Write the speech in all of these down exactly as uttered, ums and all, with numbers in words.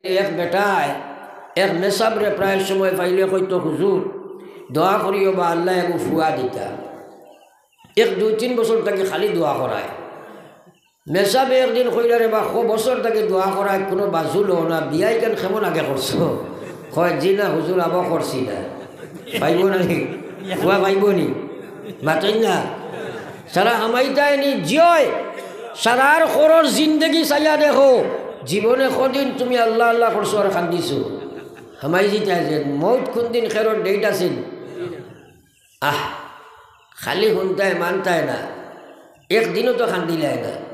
এক বেটায় এক মেসাবরে প্রায় সময় পাইলে কইতো, "হুজুর, দোয়া করিও বা আল্লায় এগু ফুয়া দিতা।" এক দুই তিন বছর থাকি খালি দোয়া করায়। মেসাবে একদিন কইলা, "রে বা, কত বছর থাকি দোয়া করায়, কুনু বাজুল অয় না, বিয়া ইখান কেমন আগে করছো?" কয়, "জি না হুজুর, আবো করছি না।" পাইবো না নি? ফুয়া পাইবো নি? মাতইন না। সারা হামাইতায় নি, জিয়য়। সারার খরর জিন্দেগি চাইয়া দেখো, জীবনে কদিন তুমি আল্লাহ আল্লাহ করছো আর কান্দিছো? হামাই যিতায় যে মউত কুনদিন খেরর date আছিল? আহ, খালি হুনতায় মানতায় না, একদিনও তো কান্দিলায় না।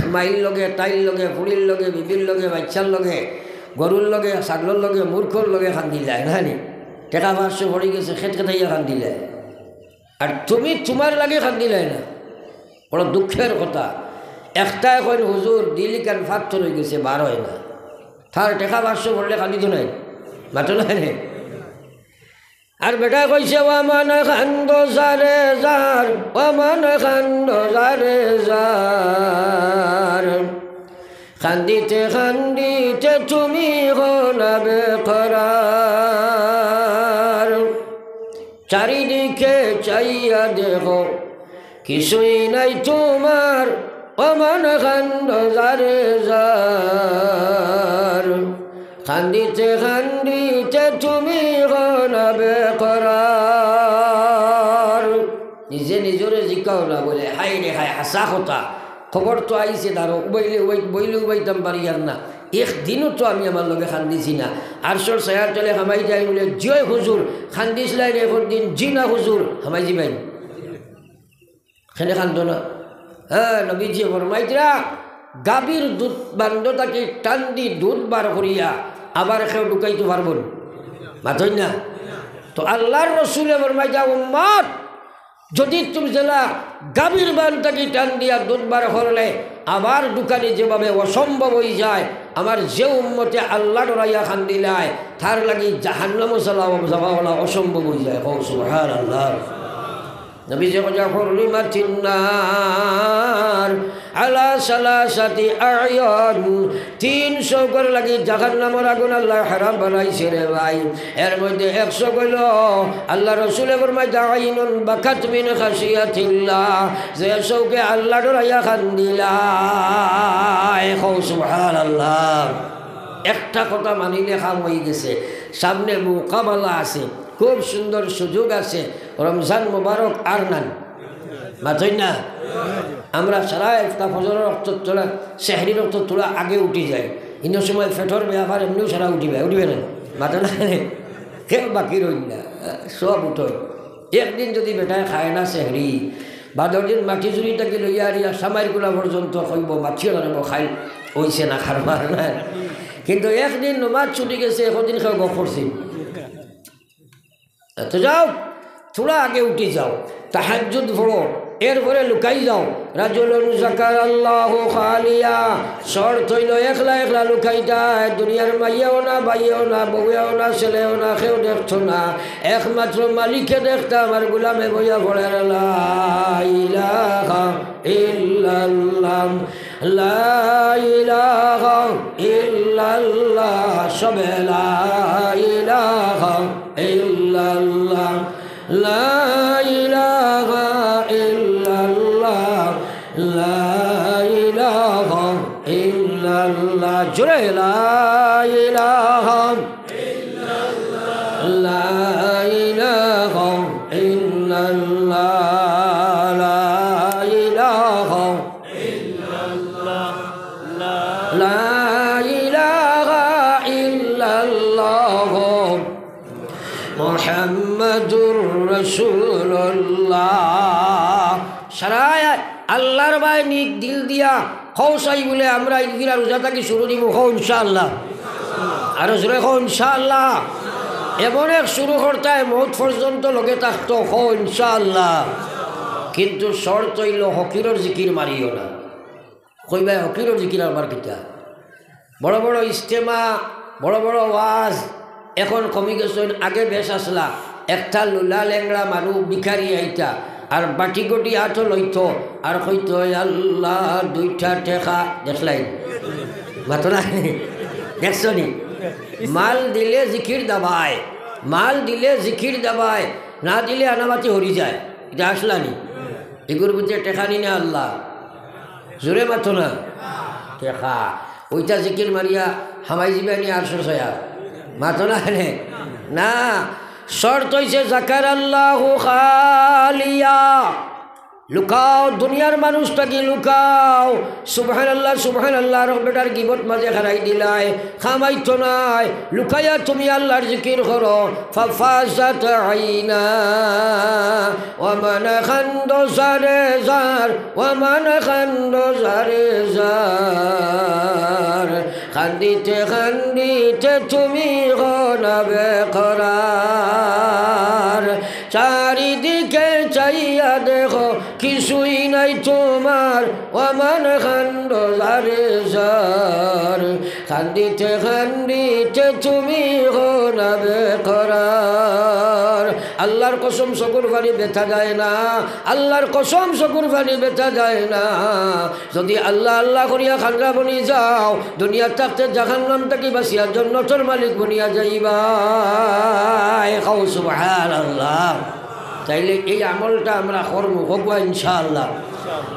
মাইর লগে, তাইর লগে, ফুড়ির লগে, বিবির লগে, বাইচ্চার লগে, গরুর লগে, ছাগলর লগে, মূর্খর লগে কান্দিলায় না নি? টেকা পাঁচশো পড়ি গেছে, খেত খেতাইয়া কান্দিলায়। আর তুমি তুমার লাগি কান্দিলায় না। বড় দুঃখের কথা। একটায় কইন, "হুজুর, দিল ইখান ফাত্থর অইগেছে, বার অয় না।" তার টেকা পাঁচশো পড়লে কান্দিতো নায়, মাতো নায় রে। আর বেটায় কইছে, "ও মন কান্দো যারে যার, ও মন কান্দো যারে যার, কান্দিতে কান্দিতে তুমি হও না বেকরার। চারিদিকে চাইয়া দেখো, কিছুই নাই তুমার, ও মন কান্দো যারে যার, কান্দিতে কান্দিতে তুমি হও না বেকরার।" নিজে নিজরে জিকাও না বলে, হায় রে হায়, হাছা কথা। খবর তো আইছে, দাঁড়ো, উবাইলে উবাই-, বইলে উবাইতাম পারি আর না। একদিনও তো আমি আমার লগে কান্দিছি না। আরশর ছায়ার তলে হামাইতায় বলে, "জিয়য় হুজুর, কান্দিছলায় নি একদিন?" "জি না হুজুর।" হামাই যিবায় নি? কেনে কান্দো না? হ্যাঁ, নবীজিয়ে ফরমাইতরা, গাভীর দুধ বান্দ থাকি টান দি দুধ বার করিয়া আবার কেউ ঢুকাইতো পারবো নি? মাতইন না। তো আল্লার রসুলে ফরমাইতা, "উম্মত, যদি তুমি যেলা গাভীর বান থাকি টান দিয়া দুধ বার করলে আবার ঢুকানি যেভাবে অসম্ভব অইযায়, আমার যে উম্মতে আল্লা ডরাইয়া কান্দিলায়, তার লাগি জাহান্নামো যাওয়া অসম্ভব অইযায়।" কও সুবহানাল্লাহ। নবীজিয়ে কইতা, "হুররিমাতিন নার আলা সালাসাতি আ'য়ান।" তিন চউখর লাগি জাহান্নামর আগুন আল্লায় হারাম বানাইছে রে ভাই। এর মধ্যে এক চউখ অইলো, আল্লার রসুলে ফরমাইতা, "আইনুন বাকাত মিন খাশিয়াতিল্লাহ।" যে চউখে আল্লা ডরাইয়া কান্দিলায়। কও সুবহানাল্লাহ। একটা কথা মানিলে কাম অইগেছে। সামনে মুকাবালা আছে, খুব সুন্দর সুযোগ আছে। রমজান মোবারক আর নানি? মাতইন না। আমরা সারা ইফতার ফজরর অক্ত থুড়া, সেহরির অক্ত থুড়া আগে উঠি যাই। ইনো সময় পেটর বেয়াপার এমনেউ সারা উঠিবায়, উঠিবায় না? মাতো না। কেউ বাকি রইন না, সব উঠইন। একদিন যদি বেটায় খায় না সেহরি, বাদর দিন মাটি চুরি থাকি লইয়া আরিয়া সামাইর কুলা পর্যন্ত কইবো, "মাতিও না রে বা, খাইল অইছে না, কারবার না।" কিন্তু একদিন নমাজ ছুটি গেছে, একদিন কেউ গফ করছে। তো যাও, থুড়া আগে উঠি যাও, তাহাজ্জুদ পড়ো, এরপরে লুকাই যাও। রাজুলুন যাকারাল্লাহু খালিয়া, শর্ত অইলো একলা একলা লুকাইতায়, দুনিয়ার মাইয়াও না, বাইয়েও না, বউয়েও না, ছেলেও না, কেউ দেখতো না, একমাত্র মালিকে দেখতা। আমার গুলামে বইয়া পড়ের, লা ইলাহা ইল্লাল্লাহ, লা ইলাহা ইল্লাল্লাহ, সবে লা ইলাহা ইল্লাল্লাহ, লা ইলাহা ইল্লাল্লাহ, লা ইলাহা ইল্লাল্লাহ, জোরে লা ইলাহা, লা ইলাহা ইল্লাল্লাহ, লা ইলাহা লা ইলাহা ইল্লাল্লাহ মুহাম্মাদুর রাসূলুল্লাহ। সারা আল্লার বায় নিক দিল দিয়া কও চাই বুলে আমরা ইদিরা রোজা থাকি শুরু দিমু, কও ইনশাআল্লাহ। আরো জোরে কও ইনশাআল্লাহ। এমন এক শুরু করতায় মউত পর্যন্ত লগে থাকতো, কও ইনশাআল্লাহ। কিন্তু শর্ত অইলো ফকিরর জিকির মারিও না। কইবায়, ফকিরর জিকির আবার কিতা? বড় বড় ইজতেমা, বড় বড় ওয়াজ এখন কমি গেছইন, আগে বেশ আছলা। একটা লুলা লেংড়া মানুষ ভিখারি আইতা, আর বাটি গটি আতো লইতো, আর কইতো, "আল্লাহ, দুইটা টেকা।" দেখলাইন? মাতো না? দেখছো নি? মাল দিলে জিকির দাবায়, মাল দিলে জিকির দাবায়, না দিলে আনাবাতি হরি যায়। ইটা আসলা নি? ইগুর ভিতরে টেকা নি না আল্লাহ? জোরে মাতো না। টেকা। ওইটা জিকির মারিয়া হামাই যিবায় নি আরশো ছয়া? মাতো না কেনে? না। শর্ত অইছে, যাকারাল্লাহু খালিয়া। লুকাও, দুনিয়ার মানুষ থাকি লুকাও। সুবহানাল্লাহ, সুবহানাল্লাহ, আর বেটার গিবত মাঝে খারাই দিলায়, কামাইতো নায়। লুকাইয়া তুমি আল্লাহর জিকির করো। ফাফাজাত আইনা, ওমান খান্দো জারে জার, ওমান খান্দো জারে জার। কান্দিতে কান্দিতে তুমি হও না বেকরার। চারিদিকে চাইয়া দেখো, কিছুই নাই তোমার, ওমান খান্দো জারে জার। কান্দিতে কান্দিতে তুমি হও না বেকরার। আল্লাহর কসম, চকুর পানি বেথা যায় না। আল্লাহর কসম, চকুর পানি বেথা যায় না। যদি আল্লাহ আল্লাহ করিয়া খানরা বনি যাও, দুনিয়াত থাকতে জাহান্নাম থাকি বাঁচিয়া জন্নতর মালিক বনিয়া যাইবায়। কও সুবহানাল্লাহ। তাইলে এই আমলটা আমরা করমু, কউক্কা ইনশাআল্লাহ।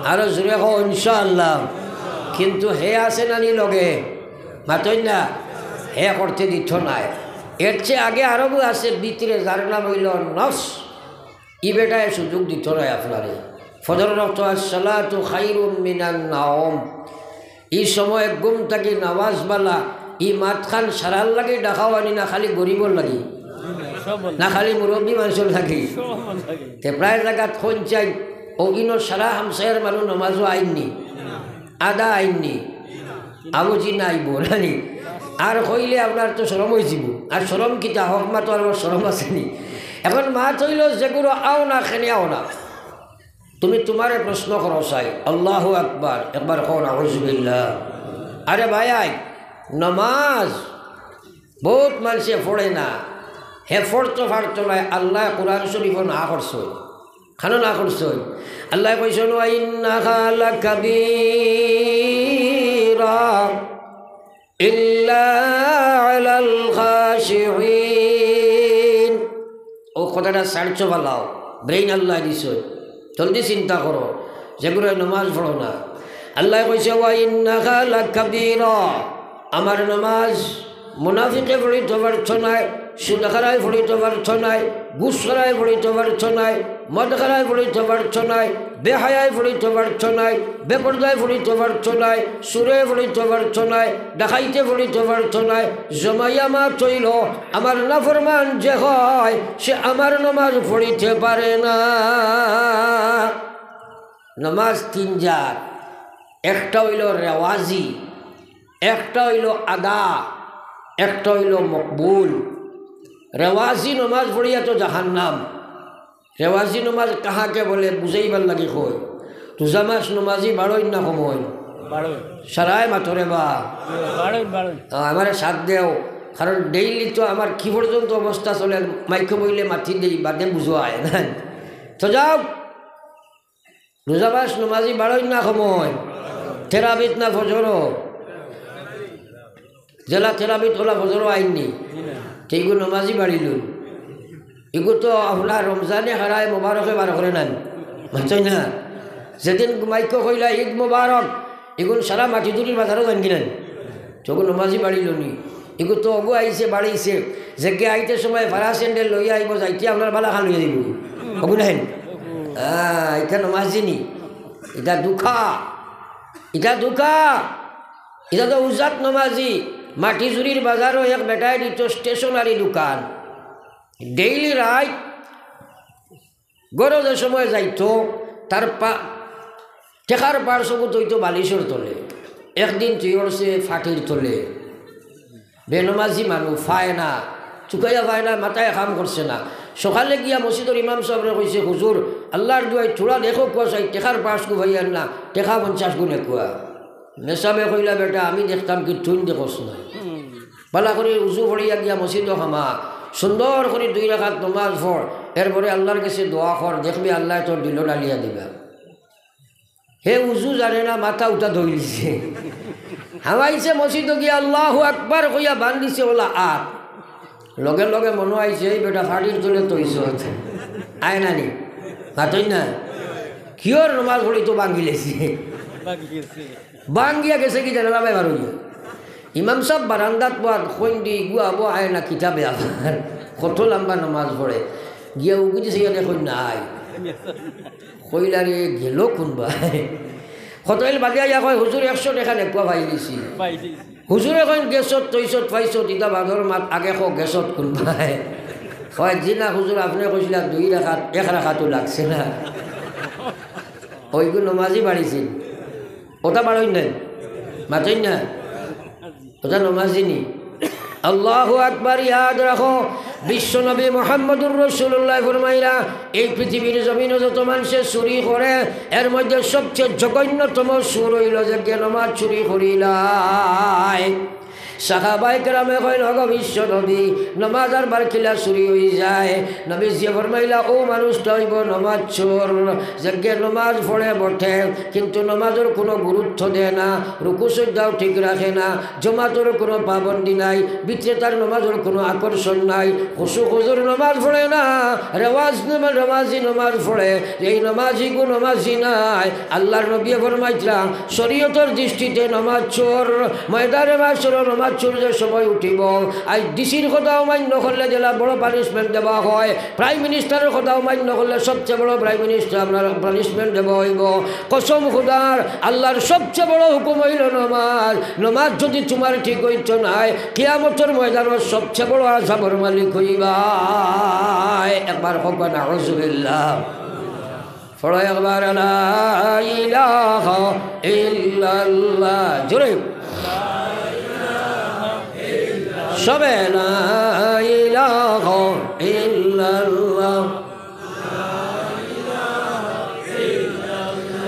আরো জোরে কও ইনশাআল্লাহ। কিন্তু হে আছে না নি লগে? মাতইন না, হে করতে দিতো নায়। এর চেয়ে আগে আরোগু আছে ভিতরে, যার নাম অইলো নফস। ই বেটায় সুযোগ দিতো নায় আপনারে। ফজরর ওয়াক্ত, আসসালাতু খায়রুম মিনান নাওম। ই সময় ঘুম থাকি নামাজ বালা, ই মাতখান সারার লাগি ডাকা অয়নি না খালি গরিবর লাগি? না খালি মুরব্বি মানষর লাগি? তে প্রায় জাগাত কইন চাই, অউ ইনো সারা হামসায়ার মানুষ নামাজও আইন নি, আদা আইন নি, আবুজি না আইবো, না নি? আর কইলে আপনার তো শরম অইযিবো। আর শরম কিতা, হক মাতো আর আমার শরম আছে নি? এখন মাত অইলো যেগুলো আও না, কেনে আও না। তুমি তোমারে প্রশ্ন করো চাই, আল্লাহু আকবার, একবার কও নাউজুবিল্লাহ। আরে ভাই, আই, নমাজ বউত মানষে পড়ে না, হে পড়তো পারতো নায়, আল্লায় কোরআন শরীফো না করছইন। কেনে না করছইন? আল্লায় কইছইন, "ওয়া ইন্নাহা লাকাবীরা ইল্লা আলাল খাশিঈন।" অউ কথাটা সার্চ ফালাও, ব্রেইন আল্লায় দিছইন, জলদি চিন্তা করো, যেগুলোয় নমাজ পড়ো না। আল্লায় কইছে, "ওয়া ইন্নাহা লাকাবীরা।" আমার নমাজ মুনাফিকে পড়িতো পারতো নায়, সুদ খারায় পড়িতো পারতো নায়, ঘুষ খারায় পড়িতো পারতো নায়, মদ খারায় পড়িতো পারতো নায়, বেহায়ায় পড়িতো পারতো নায়, বেপর্দায় পড়িতো পারতো নায়, চুরে পড়িতো পারতো নায়, ডাকাইতে পড়িতো পারতো নায়। জমাইয়া মাত অইলো, আমার নাফরমান যে হয়, সে আমার নমাজ পড়িতে পারে না। নমাজ তিন জাত, একটা অইলো রেওয়াজি, একটা অইলো আদা, একটা অইলো মকবুল। রেওয়াজি নমাজ পড়িয়া তো জাহান্নাম। রেওয়াজি নমাজ কাহাকে বলে বুঝাইবার লাগি কই। রোজা মাস নমাজি বাড়ইন না কমইন? বাড়ইন। সারায় মাতরে বা। বাড়ইন, বাড়ইন। আ, আমারে সাথ দেও, কারণ ডেইলি তো আমার কি পর্যন্ত অবস্থা চলে, মাইকো বইলে মাতি দেই, বাদে বুঝো আয় না। তো যাও, রোজা মাস নমাজি বাড়ইন না কমইন? তেরাবিত না ফজরো? যেলা তেরাবিত অলা ফজরো আইন নি? তে ইগু নমাজি বাড়িলইন। ইগু তো আপনার রমজানে খারায় মোবারকে বার করে নান। মাতইন না? যেদিন মাইকো কইলা ঈদ মোবারক, ইগুন সারা মাটিজুড়ির বাজারো যাইন কি নান? তখন নমাজি বাড়িলইন নি। ইগু তো অগু আইছে, বাড়িছে। যেগে আইতে সময় ফাড়া স্যান্ডেল লইয়া আইবো, যাইতে আপনার বালা খান লইয়া যাইবো। অগু নাইন? আহ, ইটা নমাজি নি। ইটা ধুকা। ইটা ধুকা। ইটা তো উজাত নমাজি। মাটিজুড়ির বাজারো এক বেটায় দিতো স্টেশনারি দোকান। ডেইলি রাইত ঘরো যে সময় যাইতো, তার পা-, টেকার পার্স অগু থইতো বালিশর তলে, একদিন থুইছে ফাটির তলে। বেনমাজি মানুষ পায় না, চুকাইয়া পায় না, মাথায় কাম করছে না। সকালে গিয়া মসজিদর ইমাম সাবরে কইছে, "হুজুর, আল্লার দুয়াই থুড়া দেখউক্কা চাই, টেকার পার্স গু পাইয়ার না, টেকা পঞ্চাশ গুণ একুয়া।" মেসাবে কইলা, "বেটা, আমি দেখতাম কি, তুইন দেখোস না?" বালা করি উজু পড়িয়া গিয়া মসজিদো হামা, সুন্দর করি দুই রাকাত নমাজ পড়, এরপরে আল্লার গেছে দোয়া কর, দেখবি আল্লায় তোর দিলো ডালিয়া দিবা। হে উজু জানে না, মাথা উঠা ধইলিছে। হামাইছে মসজিদো গিয়া আল্লাহু আকবার কইয়া বান্ধিছে অলা আত। লগে লগে মনো আইছে, "এই বেটা ফাটির তলে তৈছত।" আয় না নি? মাতইন না? কিওর নমাজ পড়ি তো ভাঙ্গিলেছি। ভাঙ্গিয়া গেছে কি জানে না ভাই, বারো গিয়া। ইমাম সাব বারান্দাত বওয়াত কইন দি, "ইগু আবো আয় না কিতাবে আবার।" কত লম্বা নমাজ পড়ে। গিয়া উগু দিছে গিয়া দেখইন না আয়। কইলা রে গেল কুনবায়। কত ইল বাদে আইয়া কয়, "হুজুর একশো টেকা নেকুয়া পাইলিছি।" হুজুরে কইন, "গেছত তৈছত পাইছত, ইতা বাদর মাত আগে কও গেছত কুনবায়।" কয়, "জি না হুজুর, আপনে কইছিলা দুই রাকাত, এক রাকাতও লাগছে না।" অইগু নমাজি বাড়িছিল। অতা বাড়ইন নাই। মাতইন না। অতা নমাজি নি। আল্লাহু আকবার, ইয়াদ রাখো, বিশ্বনবী মুহাম্মদুর রাসূলুল্লাহ ফরমাইলা, এই পৃথিবীর জমিনো যত মানষে চুরি করে, এর মধ্যে সবচেয়ে জঘন্যতম চুর অইলো যেগিয়ে নমাজ চুরি করিলায়। সাহাবায়ে কেরামে কইন, "ওগো বিশ্বনবী, নমাজ আরবার কিলা চুরি অইযায়?" নবীজিয়ে ফরমাইলা, "অউ মানুষটা অইবো নমাজ চোর, যেগিয়ে নমাজ পড়ে বটে, কিন্তু নমাজর কুনু গুরুত্ব দেয় না, রুকু সইজদাও ঠিক রাখে না, জমাতর কুনু পাবন্দি নাই, ভিতরে তার নমাজর কুনু আকর্ষণ নাই, খুশু খুজুর নমাজ পড়ে না, রেওয়াজ নমা-, রেওয়াজি নমাজ পড়ে, এই নমাজিগু নমাজি নায়।" আল্লার নবীয়ে ফরমাইতরা, শরীয়তর দৃষ্টিতে নমাজ চোর, ময়দানে মাশরো নমাজ চোর যে সময় উঠিবো, আইজ ডিসির কথা অমান্য করলে যেলা বড় পানিশমেন্ট দেওয়া হয়, প্রাইম মিনিস্টারর কথা অমান্য করলে সবচেয়ে বড় প্রাইম মিনিস্টার আপনার পানিশমেন্ট দেওয়া অইবো। কসম খুদার, আল্লার সবচেয়ে বড় হুকুম অইলো নমাজ। নমাজ যুদি তুমার ঠিক অইতো নায়, কিয়ামতর ময়দানো সবচেয়ে বড় আযাবর মালিক অইবায়। একবার কউক্কা নাউজুবিল্লাহ। পড়ো একবার, লা ইলাহা ইল্লাল্লাহ। জোরে। সবে লা ইলাহা ইল্লাল্লাহ।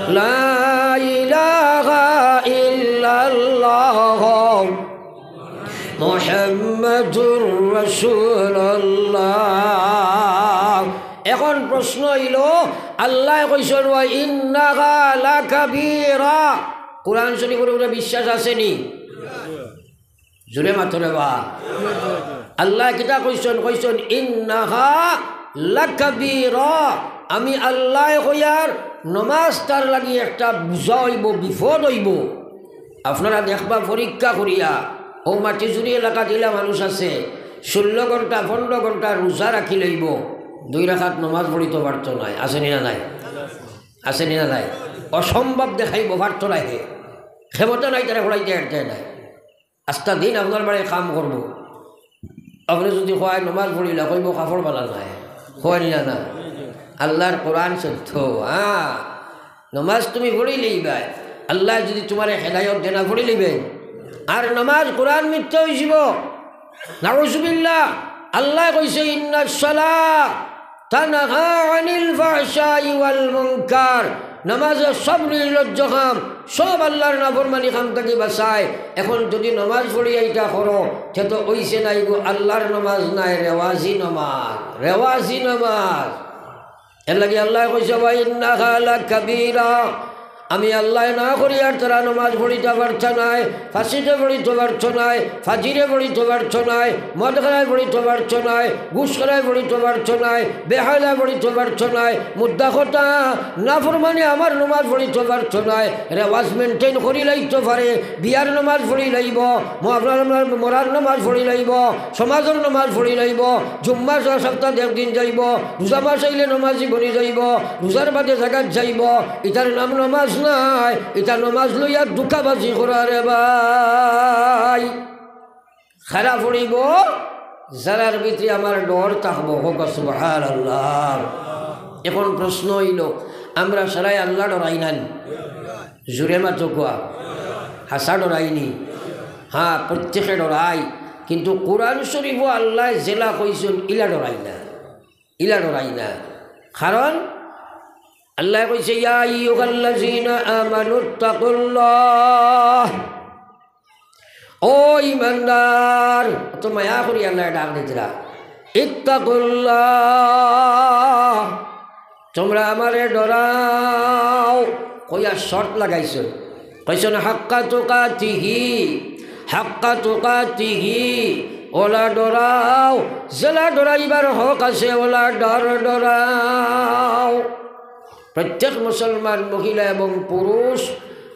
লা ইলাহা ইল্লাল্লাহ। মুহাম্মাদুর রাসূলুল্লাহ। এখন প্রশ্ন অইলো, আল্লায় কইছইন, "ওয়া ইন্নাহা লাকাবীরা।" কোরআন শরীফর উপরে বিশ্বাস আছে নি? জোরে মাতো রে বা। আল্লায় কিতা কইছইন? কইছইন, "ইন্নাহা লাকাবীরা।" আমি আল্লায় কইয়ার নমাজ তার লাগি একটা বুঝা অইবো, বিপদ অইবো। আপনারা দেখবা পরীক্ষা করিয়া, অউ মাটিজুড়ি এলাকাত ইলা মানুষ আছে, ষোলো ঘন্টা, পনরো ঘন্টা রোজা রাখি লইবো, দুই রাকাত নমাজ পড়িতো পারতো নায়। আছে নি না নাই? আছে নি না নাই? অসম্ভব দেখাইবো, পারতো নায় হে। ক্ষমতা নাই তারে পড়াইতে, এরতে নাই। আস্তা দিন আপনার বাড়ি কাম করবো। আপনে যুদি কয় নমাজ পড়িলা, কইবো কাপড় বালা নায়। কয় নি না না? আল্লার কোরআন সত্য, হ্যাঁ। নমাজ তুমি পড়িলিবায়, আল্লায় যুদি তুমারে হেদায়ত দেনা পড়িলিবায়। আর নমাজ কোরআন মিথ্যা অইযিবো। নাউজুবিল্লাহ। আল্লায় কইছে, "ইন্নাস সালাহ তানহা আনিল ফাহশাই ওয়াল মুনকার।" নামাজে সব নির্লজ্জ কাম, সব আল্লার নাফরমানি কাম থাকি বাচায়। এখন যুদি নামাজ পড়িয়া ইতা করো, তে তো অইছে না, ইগু আল্লার নামাজ নায়, রেওয়াজি নামাজ, রেওয়াজি নামাজ। এরলাগি আল্লায় কইছে, "ওয়া ইন্নাহা লাকাবীরা।" আমি আল্লায় না করিয়ার তারা নমাজ পড়িতা পারতা নায়, ফাসিদে পড়িতো পারতো নায়, ফাজিরে পড়িতো পারতো নায়, মদ খারায় পড়িতো পারতো নায়, ঘুষ খারায় পড়িতো পারতো নায়, বেহায়ায় পড়িতো পারতো নায়, মুদ্দা কথা, নাফরমানে আমার নমাজ পড়িতো পারতো নায়, রেওয়াজ maintain করিলাইতো পারে, বিয়ার নমাজ পড়িলাইবো, মরার নমাজ পড়িলাইবো, সমাজর নমাজ পড়িলাইবো, জুম্মার সপ্তাত একদিন যাইবো, রোজা মাস আইলে নমাজি বনি যাইবো, রোজার বাদে জাগাত যাইবো, ইতার নাম নমাজ নায়, ইতা নমাজ লইয়া ধুকাবাজি করা রে ভাই। খারা পড়িবো, যারার ভিতরে আমার ডর থাকবো, কউক্কা সুবহানাল্লাহ। এখন প্রশ্ন অইলো, আমরা সারায় আল্লা ডরাই না নি? জোরে মাতো কউক্কা। হাছা ডরাই নি? হ্যাঁ, প্রত্যেকে ডরাই। কিন্তু কোরআন শরীফো আল্লায় যেলা কইছইন, ইলা ডরাই না। ইলা ডরাই না। কারণ আল্লায় কইছে, "ইয়া আইয়ুহাল্লাযীনা আমানুত্তাকুল্লাহ।" ও ইমানদার, অত মায়া করি আল্লায় ডাক দিতরা। "ইত্তাকুল্লাহ।" তুমরা আমারে ডরাও, কইয়া শর্ত লাগাইছইন। কইছইন, "হাক্কা তুকাতিহি, হাক্কা তুকাতিহি।" অলা ডরাও, যেলা ডরাইবার হক আছে, অলা ডর ডরাও। প্রত্যেক মুসলমান মহিলা এবং পুরুষ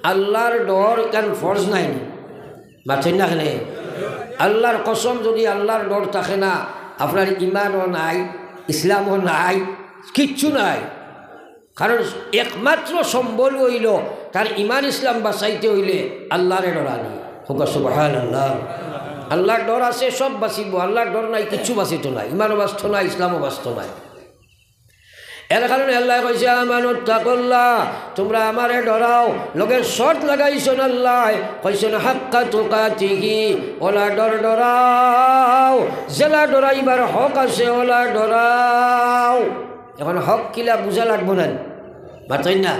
আল্লার ডর ইখান ফরজ নায়নি? মাতইন না কেনে? আল্লার কসম, যুদি আল্লার ডর থাকে না, আপনার ইমানও নাই, ইসলামও নাই, কিচ্ছু নাই। কারণ একমাত্র সম্বল অইলো তার ইমান ইসলাম বাঁচাইতে অইলে আল্লারে ডরানি। কউক্কা সুবহানাল্লাহ। আল্লার ডর আছে, সব বাঁচিবো, আল্লার ডর নাই, কিচ্ছু বাঁচিতো নায়, ইমানও বাঁচতো নায়, ইসলামও বাঁচতো নায়। এর কারণে আল্লায় কইছে, "আমানুত্তাকুল্লাহ, তুমরা আমারে ডরাও।" লগে শর্ত লাগাইছইন আল্লায়, কইছইন, "হাক্কা তুকাতিহি, অলা ডর ডরাও, যেলা ডরাইবার হক আছে, অলা ডরাও।" এখন হক কিলা বুঝা লাগবো না? মাতইন না?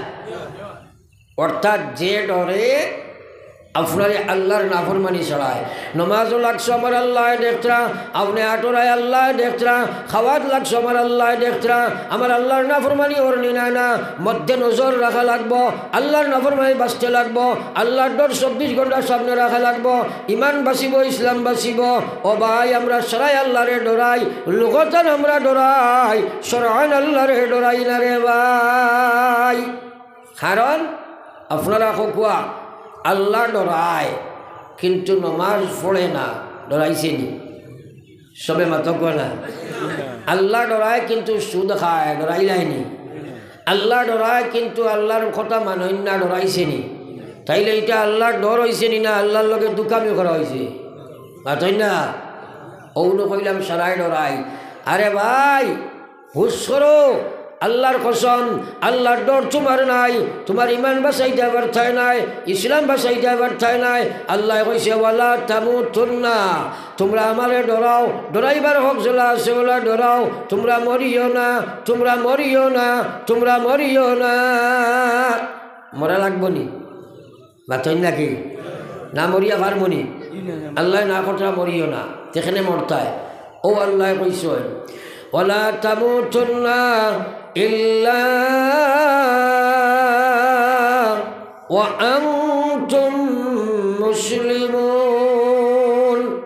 অর্থাৎ যে ডরে আপনারে আল্লার নাফরমানি ছাড়ায়, নমাজও লাগছো আমার আল্লায় দেখতরা, আপনে আটরায় আল্লায় দেখতরা, খাওয়াত লাগছো আমার আল্লায় দেখতরা, আমার আল্লার নাফরমানি অরনি না, না, মধ্যে নজর রাখা লাগবো, আল্লার নাফরমানি বাঁচতে লাগবো, আল্লার ডর চব্বিশ ঘন্টা সামনে রাখা লাগবো, ইমান বাঁচিবো, ইসলাম বাঁচিবো। ও ভাই, আমরা সারায় আল্লারে ডরাই, লুগতান আমরা ডরাই, শরআন আল্লারে ডরাই না রে ভাই। কারণ আপনারা কউক্কা, আল্লা ডরায় কিন্তু নমাজ পড়ে না, ডরাইছেনি? সবে মাতউক্কা না। আল্লা ডরায় কিন্তু সুদ খায়, ডরাইলায়নি? আল্লা ডরায় কিন্তু আল্লার কথা মানইন না, ডরাইছেনি? তাইলে ইটা আল্লার ডর অইছেনি না আল্লার লগে দুকামি করা অইছে? মাতইন না। অউ নু কইলাম সারায় ডরাই। আরে ভাই, হুশ করো, আল্লার কসম, আল্লার ডর তুমার নাই, তুমার ইমান বাঁচাইতায় পারতায় নায়, ইসলাম বাঁচাইতায় পারতায় নায়। আল্লায় কইছে, "ওয়ালা তামুতুন্না", তুমরা আমারে ডরাও, ডরাইবার হক যেলা আছে অলা ডরাও, তুমরা মরিও না, তুমরা মরিও না, তুমরা মরিও না। মরা লাগবো নি? মাতইন নাকি? না মরিয়া পারমু নি? আল্লায় না করতরা মরিও না, যেখানে মরতায়। অউ আল্লায় কইছইন, "ওয়ালা তামুতুন্না ইল্লা ওয়া আনতুম মুসলিমুন।"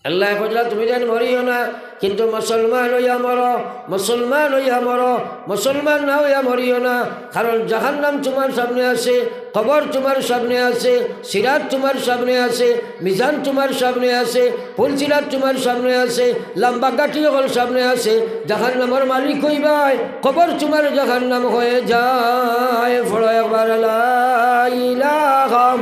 আল্লায় কইলা, "তুমি যেন মরিও না, কিন্তু মুসলমান অইয়া মরো, মুসলমান অইয়া মরো, মুসলমান না অইয়া মরিও না। কারণ জাহান্নাম তুমার সামনে আছে, কবর তুমার সামনে আছে, সিরাত তুমার সামনে আছে, মিজান তুমার সামনে আছে, পুলসিরাত তুমার সামনে আছে, লাম্বা গাটি অকল সামনে আছে। জাহান্নামর মালিক অইবায়, কবর তুমার জাহান্নাম অইযায়।" পড়ো একবার, লা ইলাহা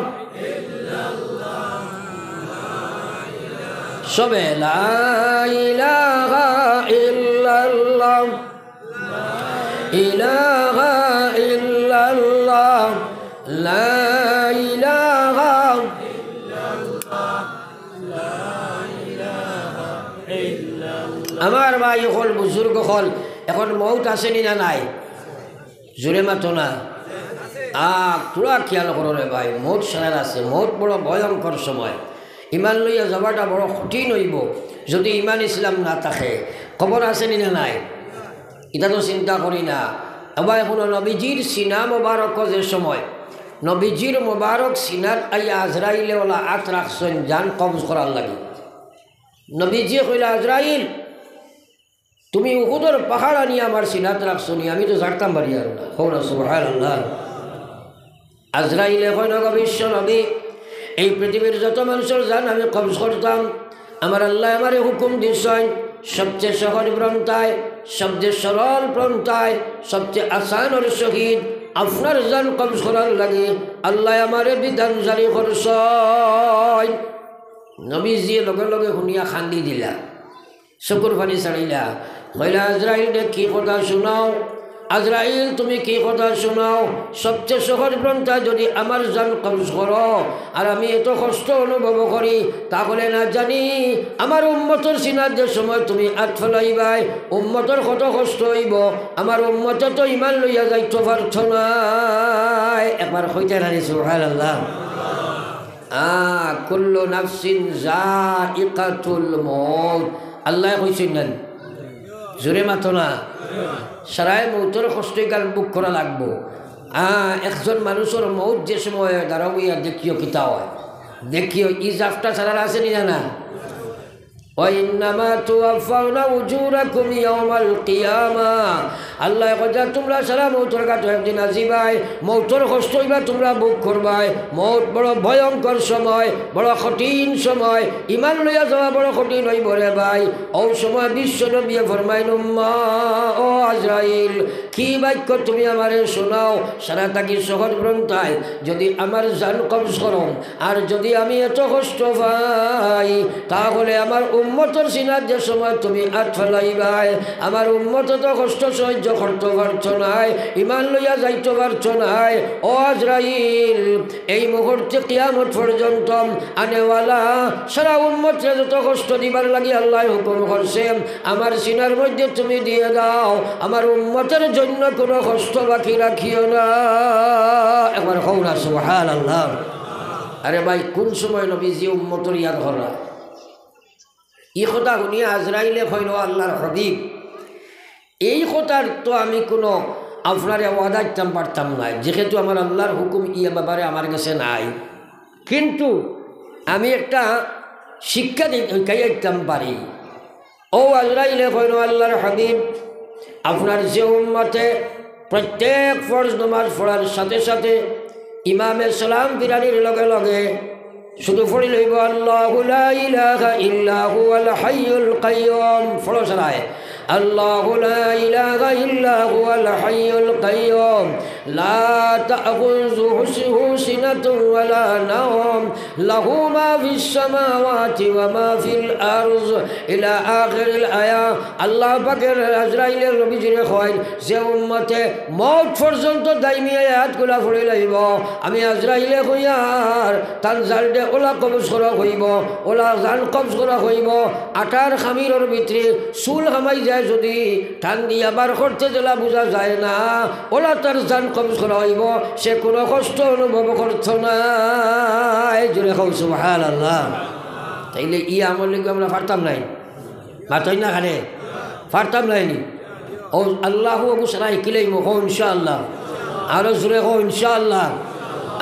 সবে লা ইলাহা ইল্লাল্লাহ, ইলাহা ইল্লাল্লাহ, লা ইলাহা। আমার ভাই অকল, বুজুর্গ অকল, এখন মউত আছেনি না নাই? জোরে মাতো না। আ, থুড়া খিয়াল করো রে ভাই, মউত সারার আছে, মউত বড় ভয়ঙ্কর সময়। ইমান লইয়া যাওয়াটা বড় কঠিন অইবো, যুদি ইমান ইসলাম না থাকে। কবর আছেনি না নাই? ইটা তো চিন্তা করি না। এবার এখন নবীজির সিনা মোবারক যে সময়, নবীজির মোবারক সিনাত আইয়া আজরাইলে অলা আত রাখছইন জান কবজ করার লাগি। নবীজিয়ে কইলা, "আজরাইল, তুমি উহুদর পাহাড় আনি আমার সিনাত রাখছো নি, আমি তো জানতাম পারি আর না।" কও না, সুবহানাল্লাহ। আজরাইলে কইন, "গো বিশ্ব নবী, এই পৃথিবীর যত মানুষর জান আমি কবজ করতাম, আমার আল্লায় আমারে হুকুম দিছইন, সবচেয়ে সহজ পন্থায়, সবচেয়ে সরল পন্থায়, সবচেয়ে আসানর সহিত আপনার জান কবজ করার লাগি আল্লায় আমারে বিধান জারি করছইন।" নবীজিয়ে লগে লগে হুনিয়া কান্দি দিলা। চকুর পানি ছাড়িলা। কইলা, "আজরাইল রে, কি কথা শুনাও? আজরাইল, তুমি কি কথা শুনাও? সবচেয়ে সহজ পন্থা, যুদি আমার জান কবজ করো, আর আমি এত কষ্ট অনুভব করি, তাহলে না জানি আমার উম্মতর সিনাত যে সময় তুমি আত ফালাইবায়, উম্মতর কত কষ্ট অইবো, আমার উম্মতে তো ইমান লইয়া যাইতো পারতো নায়।" একবার কইতা নানি সুবহানাল্লাহ। আ, কুল্লু নাফসিন যায়িকাতুল মউত। আল্লায় কইছইন না নি? জোরে মাতো না। সারায় মউতর কষ্ট ইখান ভোগ করা লাগবো। আ, একজন মানুষর মউত যে সময় দাঁড়াইয়া দেখিও কিতা অয়, দেখিও ই জাফটা ছাড়ার আছে নি না? না। وإنما توفون أجوركم يوم القيامة। আল্লায় কইতা, তুমরা সারা মউতর ঘাটো একদিন আজিবায়, মউতর কষ্ট অইবা তুমরা ভোগ করবায়। মউত বড় ভয়ঙ্কর সময়, বড় কঠিন সময়, ইমান লইয়া যাওয়া বড় কঠিন অইবো রে ভাই। অউ সময় বিশ্ব নবীয়ে ফরমাইন, উম্মা, ও আজরাইল, কি বাক্য তুমি আমারে শুনাও, সারা থাকি সহজ ব্রন্তায়, যদি আমার জান কবজ করো, আর যদি আমি এত কষ্ট পাই, তাহলে আমার উম্মতর সিনাত যে সময় তুমি আত ফালাইবায়, আমার উম্মতে তো কষ্ট সহ্য করতো পারতো নায়, ইমান লইয়া যাইতো পারতো নায়। ও আজরাইল, এই মুহূর্তে কিয়ামত পর্যন্ত আনেওয়ালা সারা উম্মতরে যত কষ্ট দিবার লাগি আল্লায় হুকুম করছে, আমার সিনার মধ্যে তুমি দিয়া দাও, আমার উম্মতর জন্য কোনো কষ্ট বাকি রাখিও না। একবার কও না, সুবহানাল্লাহ। আরে ভাই, কোন সময় নবীজি উম্মতর ইয়াদ কররা? ই কথা হুনিয়া আজরাইলে কইলো, আল্লার হাবিব, এই কথার তো আমি কোনো আপনারে ওয়াদা দিতাম পারতাম নায়, যেহেতু আমার আল্লার হুকুম ইয়া ব্যাপারে আমার গেছে নাই, কিন্তু আমি একটা শিক্ষা দি-, শিখাইয়া দিতাম পারি। ও আজরাইলে কইলো, আল্লার হাবিব, আপনার যে উম্মতে প্রত্যেক ফরজ নামাজ পড়ার সাথে সাথে ইমামে সালাম ফিরানির লগে লগে শুধু পড়ি লইবো, আল্লাহু লা ইলাহা ইল্লা হুয়াল হাইয়ুল কাইয়ুম। পড়ো সরায়। আল্লাহু লা ইলাহা ইল্লা হুয়াল হাইয়ুল কাইয়ুম। লা তাখুযুহু সিনাতুন ওয়া লা নাওম। লাহু মা ফিস সামাওয়াতি ওয়া মা ফিল আরদ। ইলা আখিরিল আয়া। আল্লাহ পাকে আজরাইলে নবীজিরে কইন, যে উম্মতে মউত পর্যন্ত দাইমি আয়াতগুলা পড়ি লইবো, আমি আজরাইলে কইয়ার তান জানরে ওলা কবজ করা অইবো, ওলা জান কবজ করা অইবো। আটার খামিরর ভিতরে চুল হামাই যায় যদি, টান দিয়া বার করতে যেলা বুঝা যায় না, ওলা তার জান কবজ করা অইবো, সে কোনো কষ্ট অনুভব করতো নায়। জোরে কও সুবহানাল্লাহ। তাইলে ই আমল লাগি আমরা পারতাম নায়? মাতইন না কেনে? পারতাম নায় নি? ও আল্লাহু আকবার, সারা হিকিলাইমু, কও ইনশাআল্লাহ। আরো জোরে কও ইনশাআল্লাহ।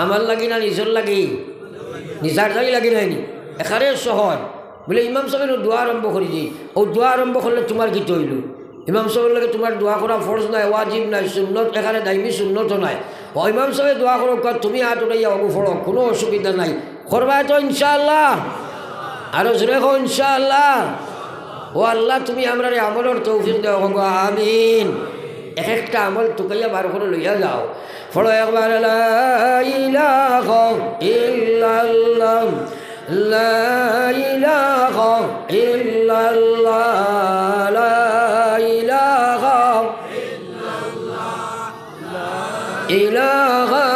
আমার লাগি না নিজর লাগি? নিজর লাগি নায় নি? একেবারে সহজ। বুলে, ইমাম সাবে দোয়া আরম্ভ করি দি। অউ দোয়া আরম্ভ করলে তুমার কিতা অইলো? ইমাম সাবর লগে তুমার দোয়া করা ফরজ নায়, ওয়াজিব নায়, সুন্নত, একেবারে দাইমি সুন্নতও নায়। ও ইমাম সাবে দোয়া করউক্কা, তুমি আত উঠাইয়া অগু পড়ো, কোনো অসুবিধা নাই। করবায় তো ইনশাআল্লাহ? আরো জোরে কও ইনশাআল্লাহ। ও আল্লাহ, তুমি আমরারে আমলর তৌফিক দেও, কও আমিন। এক একটা আমল তুকাইয়া বার করি লইয়া যাও। পড়ো একবার, লা ইলাহা ইল্লাল্লাহ, লা ইলাহা ইল্লাল্লাহ, লা ইলাহা ইলাহা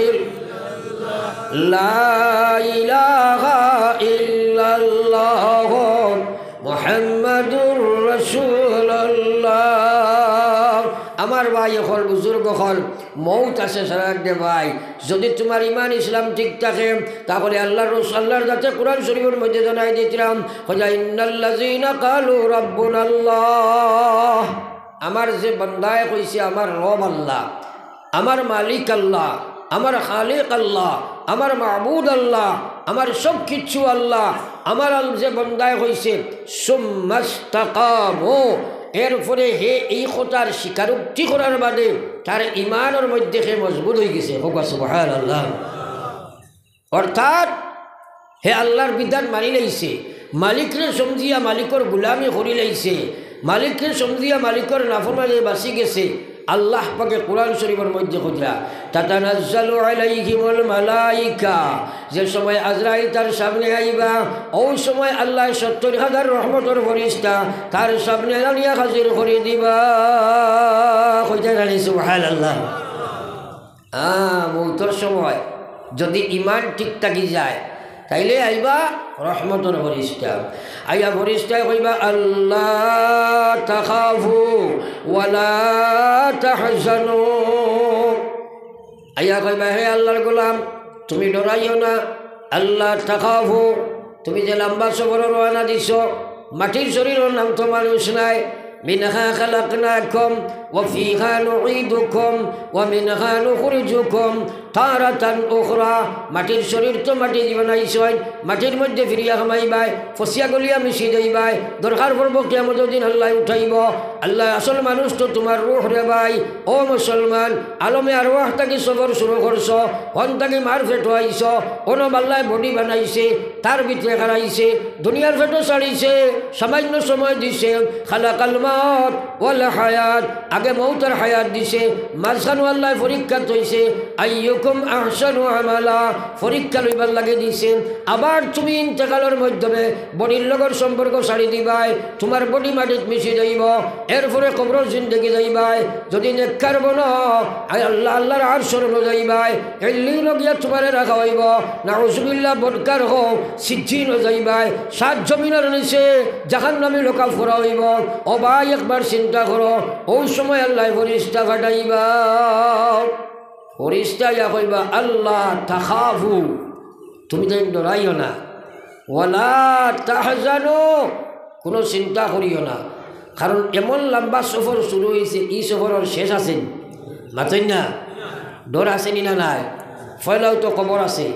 ইল-, লা ইলাহা ইল্লাল্লাহ মুহাম্মাদুর রাসূলুল্লাহ। আমার ভাই অকল, বুজুর্গ অকল, মউত আছে সারা দে ভাই। যদি তুমার ইমান ইসলাম ঠিক থাকে, তাহলে আল্লাহর রস-, আল্লাহর জাতে কোরআন শরীফর মধ্যে জানাই দিতরাম, কইলা, ইন্নাল্লাযীনা ক্বালু রাব্বুনাল্লাহ। আমার যে বান্দায় কইছে, আমার রব আল্লাহ, আমার মালিক আল্লাহ, আমার খালিক আল্লাহ, আমার মাবুদ আল্লাহ, আমার সব কিছু আল্লাহ, আমার আল-, যে বান্দায় কইছে, সুম্মাস্তাকামু, এরপরে হে এই কথার স্বীকারোক্তি করার বাদে তার ইমানর মধ্যে হে মজবুত অইগেছে। কও সুবহানাল্লাহ। অর্থাৎ হে আল্লাহর বিধান মানি লাইছে, মালিকরে সমজিয়া মালিকর গুলামি করি লাইছে, মালিকরে সমজিয়া মালিকর নাফরমানি বাঁচি গেছে। আল্লাহ পাকে কোরআন শরীফর মধ্যে কইরা, তাতানাজ্জালু আলাইহিমুল মালাইকা, যে সময় আজরাইল তার সামনে আইবা, অউ সময় আল্লাহ সত্তর হাজার রহমতর ফিরিস্তা তার সামনে আনিয়া হাজির করি দিবা। কইতা নানি সুবহানাল্লাহ? আ, মউতর সময় যদি ইমান ঠিক থাকি যায়, তাইলে আইবা রহমতর ফিরিস্তা। আইয়া ফিরিস্তায় কইবা, আল্লা তাখাফু ওয়ালা তাহজানু। আইয়া কইবা, হে আল্লাহর গোলাম, তুমি ডরাইও না। আল্লা তাখাফু, তুমি যে লম্বা সফরো রওয়ানা দিছো, মাটির শরীরর নাম তো মানুষ নায়, منها خلقناكم وفيها نعيدكم ومنها نخرجكم تارة أخرى। মাটির শরীর তো মাটি দিয়া বানাইছইন, মাটির মধ্যে ফিরিয়া হামাইবায়, ফসিয়া গলিয়া মিশি যাইবায়, দরকার পড়বো কিয়ামতর দিন আল্লায় উঠাইবো। আল্লায় আসল মানুষ তো তুমার রুহ রে ভাই। ও মুসলমান, আলমে আরওয়াহ থাকি সফর শুরু করছো, হন থাকি মার পেটো আইছো, অনো আল্লায় body বানাইছে, তার ভিতরে খাড়াইছে, দুনিয়ার পেটো ছাড়িছে, সামান্য সময় দিছে। خلق الموت والحياة, আগে মউত আর হায়াত দিছে, মাঝখানো আল্লায় পরীক্ষা থইছে। أيكم أحسن عملا, পরীক্ষা লইবার লাগি দিছে। আবার তুমি ইন্তেকালর মাধ্যমে bodyর লগর সম্পর্ক ছাড়ি দিবায়, তুমার body মাটিত মিশি যাইবো, এরপরে কবরর জিন্দেগি যাইবায়। যদি নেককার বনো, আয় আল্লাহ, আল্লাহর আরশর অনো যাইবায়, ইল্লিন গিয়া তুমারে রাখা অইবো। নাউজুবিল্লাহ, বদকার হও, সিজ্জিন যাইবায়, সাত জমিনর নিচে জাহান্নামী লোকা ফুরা অইবো। ও ভাই, একবার চিন্তা করো, অউ সময় আল্লায় ফিরিস্তা পাঠাইবা। ফিরিস্তা আইয়া কইবা, "আল্লা তাখাফু, তুমি তাইন ডরাইও না, ওয়ালা তাহজানু, কুনু চিন্তা করিও না।" কারণ এমন লম্বা সফর শুরু অইছে, ই সফরর শেষ আছে নি? মাতইন না? ডর আছে নি না নাই? পয়লাউ তো কবর আছে।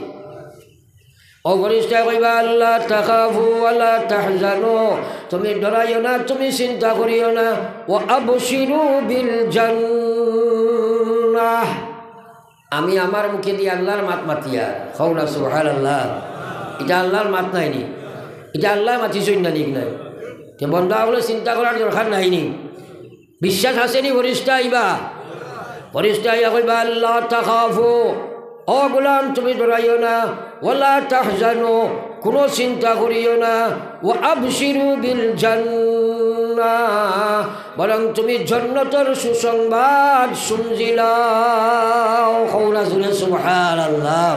অউ ফিরিস্তায় কইবা, "আল্লা তাখাফু ওয়ালা তাহজানু, তুমি ডরাইও না, তুমি চিন্তা করিও না, ওয়া আবশিরু বিল জান্নাহ।" আমি আমার মুখে দিয়া আল্লাহর মাত মাতিয়ার, কও না সুবহানাল্লাহ। ইটা আল্লাহর মাত নায় নি? ইটা আল্লায় মাতিছইন না নি? নায়। তে বন্দা অকলে চিন্তা করার দরকার নাই নি? বিশ্বাস আছে নি ফিরিস্তা আইবা? ফিরিস্তা আইয়া কইবা, "আল্লা তাখাফু, ও গোলাম, তুমি ডরাইও না, ওয়ালা তাহজানু, কুনু চিন্তা করিও না, ওয়া আবশিরু বিল জান্নাহ, বরং তুমি জন্নতর সুসংবাদ শুনজিলাও।" কও না জুরে সুবহানাল্লাহ।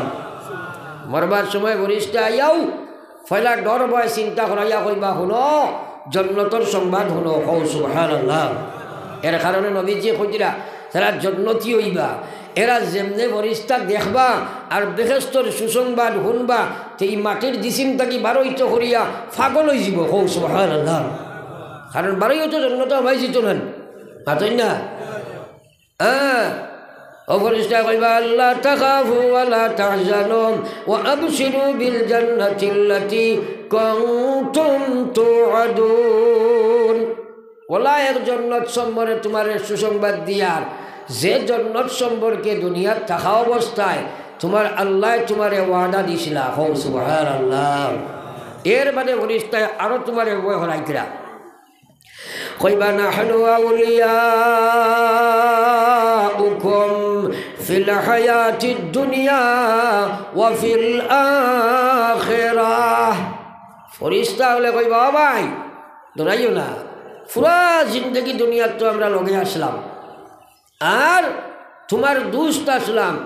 মরবার সময় ফিরিস্তা আইয়াউ পয়লা ডর ভয় চিন্তা করাইয়া কইবা, "হুনো, জন্নতর সংবাদ হুনো।" কও সুবহানাল্লাহ। এর কারণে নবীজিয়ে কইরা, যারা জন্নতি অইবা, এরা যেমনে ফিরিস্তা দেখবা আর বেহেস্তর সুসংবাদ হুনবা, তে ই মাটির জিসিম থাকি বারইতো করিয়া পাগল অইযিবো। কও সুবহানাল্লাহ। কারণ বারইয়া তো জন্নতো হামাই যিতো না, মাতইন না? হ্যাঁ, অউ ফিরিস্তায় কইবা, "আল্লা তাখাফু ওয়ালা তাহজানু ওয়া আবশিরু বিল জান্নাতিল্লাতি কুনতুম তুআদুন।" অলা এক জন্নত সম্পর্কে তুমারে সুসংবাদ দিয়ার, যে জন্নত সম্পর্কে দুনিয়াত থাকা অবস্থায় তুমার আল্লায় তুমারে ওয়াদা দিছিলা। কও সুবহানাল্লাহ। এর বাদে ফিরিস্তায় আরো তুমারে ভয় করাইতরা। কইবা, "নাহনু আউলিয়াউকুম ফিল হায়াতিদ দুনিয়া ওয়া ফিল আখিরাহ।" ফিরিস্তা অকলে কইবা, "ও ভাই, ডরাইও না, পুরা জিন্দেগি দুনিয়াত তো আমরা লগে আছলাম, আর তুমার দুস্ত আছলাম,